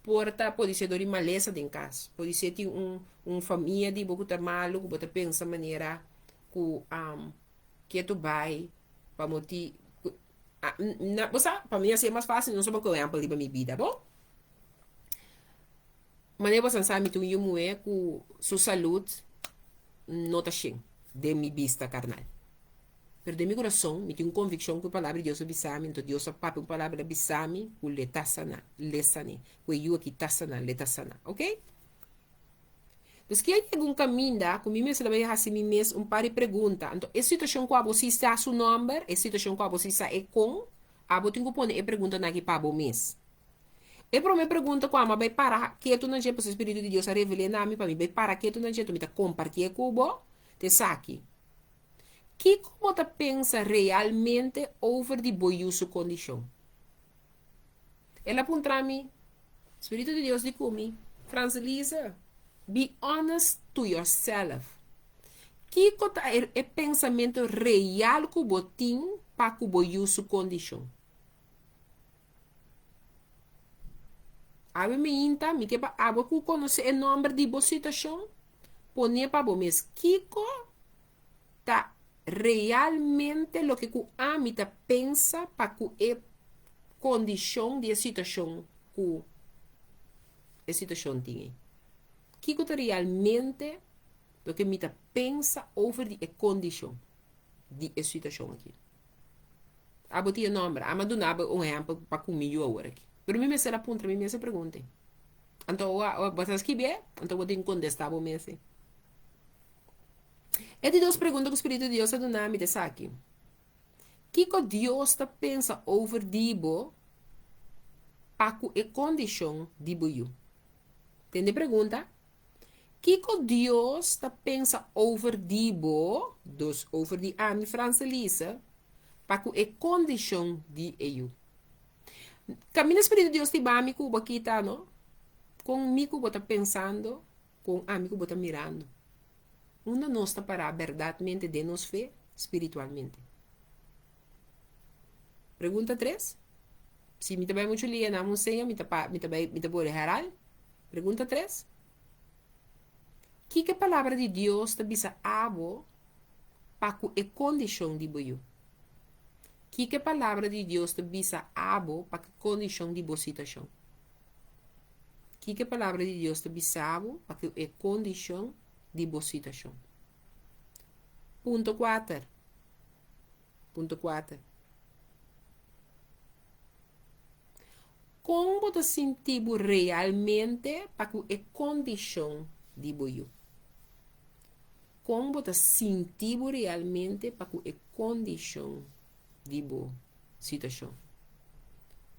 Por ta podisé dor di malesa den kas, podisé tin un un famia di bo ku ta malu ku bo ta pensa manera ku ketu bai pa moti ku na bo sa pa mi a ser mas fásil no soba ku ehèmpel riba mi bida bo. Manera bo san sa mi tin un yu muhé ku su salud no ta shen den mi bista karnal. Pero den mi kurason mi tin un konvikshon ku e palabra di Dios a bisa mi, anto Dios a papia un palabra el a bisa mi ku le ta sana, le sane, ku e yu aki ta sana, le ta sana. Ok? Dus ki a yega un kaminda ku mi mester a bai hasi mi mes un par di pregunta. Anto e situashon ku abo si sa su nòmber, e situashon ku abo si sa e kon, abo tin ku pone e preguntanan aki pa bo mes. E promé pregunta ku ami a bai para ketu na dje, pasobra e Spiritu di Dios a revel'é na mi pa mi bai para ketu na dje, anto mi ta kompartié ku bo, ta esaki. Kiko bo ta pensa realmente over di bo yu su kondishon? El a puntra mi, Spiritu di Dios di ku mi, Franselise, be honest to yourself. Kiko ta e pensamentu real ku bo tin pa ku bo yu su kondishon? Awe meinta, mi ke pa abo ku konosé e nòmber di bo situashon, pon'é pa bo mes. Kiko ta realmente loke ku ami ta pensa pa ku e kondishon di e situashon ku e situashon tin ei? Kiko ta realmente loke mi ta pensa over di e kondishon di e situashon aki? Abo tin e nomber. Ami a duna bo un ehempel pa ku mi yu awor aki. Pero mi mester a puntra mi mes e pregunta ei. Anto bo ta skibié, anto bo tin kontestá bo mes ei. E di dos pregunta ku Spiritu di Dios a duna mi ta esaki, Kiko Dios ta pensa over di bo pa ku e kondishon di bo yu? Tende e pregunta? Kiko Dios ta pensa over di bo, dus over di ami Franselise, pa ku e kondishon di e yu? Kaminda Spiritu di Dios ta hiba mi ku bo kita, no? Kon mi ku bo ta pensando, kon ami ku bo ta mirando? Unda nos ta pará bèrdatmente den nos fe spiritualmente? Pregunta tres. Si mi ta bai muchu lia na un seña, mi ta pa, mi ta bai, mi ta bore heral. Pregunta tres. Kiko e Palabra di Dios ta bisa abo pa ku e kondishon di bo yu? Kiko e Palabra di Dios ta bisa abo pa ku e kondishon di bo situashon? Kiko e Palabra di Dios ta bisa bo pa ku e kondishon di bo situashon? Punto kuater. Punto kuater. Kon bo ta sinti bo realmente pa ku e kondishon di bo yu? Kon bo ta sinti bo realmente pa ku e kondishon di bo situashon?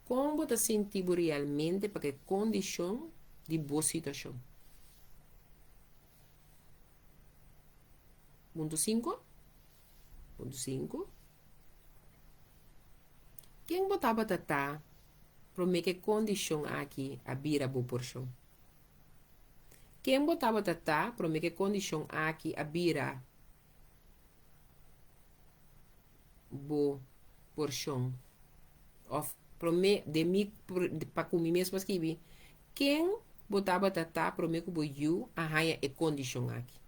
Kon bo ta sinti bo realmente pa ku e kondishon di bo situashon? Punto sinku. Punto sinku. Ken bo tabata ta promé ku e kondishon aki a bira bo porshon? Ken bo tabata ta promé ku e kondishon aki a bira bo porshon? Òf promé, den mi, pa ku mi mes por skibi, ken bo tabata ta promé ku bo yu a haña e kondishon aki?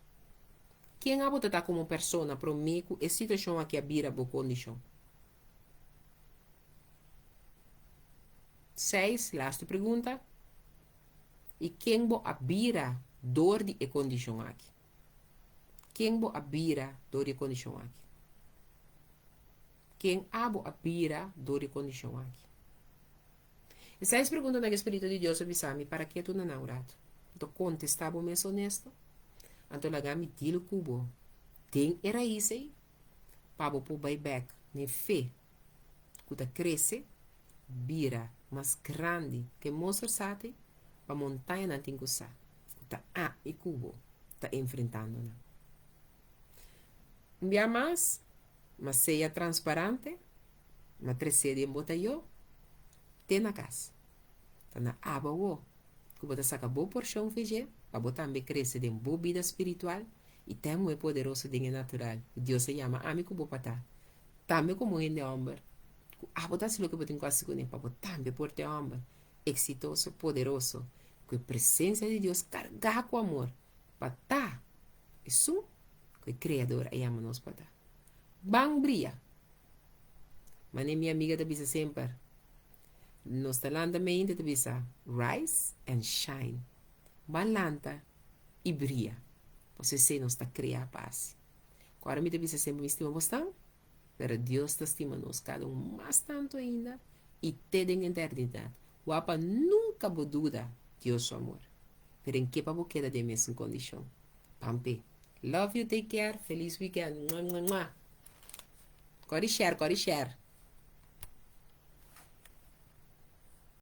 Ken abo ta ta komo persona promé ku e situashon aki a bira bo kondishon? Seis, Lastu pregunta, I ken bo a bira dor di e kondishon aki? Ken bo a bira dor di e kondishon aki? Ken abo a bira dor di e kondishon aki? E seis preguntanan ku e Spiritu di Dios a bisa mi, para ke tuna nan un ratu? Anto kontestá bo mes honesto. Anto laga mi deal ku bo den e rais ei pa bo por bai bèk na e fe ku ta krese, bira mas grandi ku e mostra sati pa montañanan tin ku sa ku ta ami ku bo ta enfrentando nan. Un bia mas, ma sea transparante. Ma tresé den bo ta yo te na kas. Ta na abo awo ku bo ta saka bo porshon fe dje pa bo tambe krese den bo bida spiritual i ta e muhé poderoso den e natural ku Dios a yama ami ku bo pa ta. Tambe komo hende hòmber ku abo ta hasi loke bo tin ku hasi kuné pa bo tambe por ta e hòmber eksitoso, poderoso, ku e presensia di Dios kargá ku amor pa ta esun ku e Kreador a yama nos pa ta. Ban bria! Mane mi amiga ta bisa semper, nos ta lanta meinta ta bisa rise and shine. Ban lanta i bria, pasobra esei nos ta krea pa hasi. Ku ora mi ta bisa semper mi stima bosnan, pero Dios ta stima nos kada un mas tantu ainda i te den eternidat. Wak pa nunka bo duda Dios su amor, pero en ke pa bo keda den mesun kondishon. Pampe. Love you, take care, feliz weekend. Mua, mua, mua. Kori share, kori share.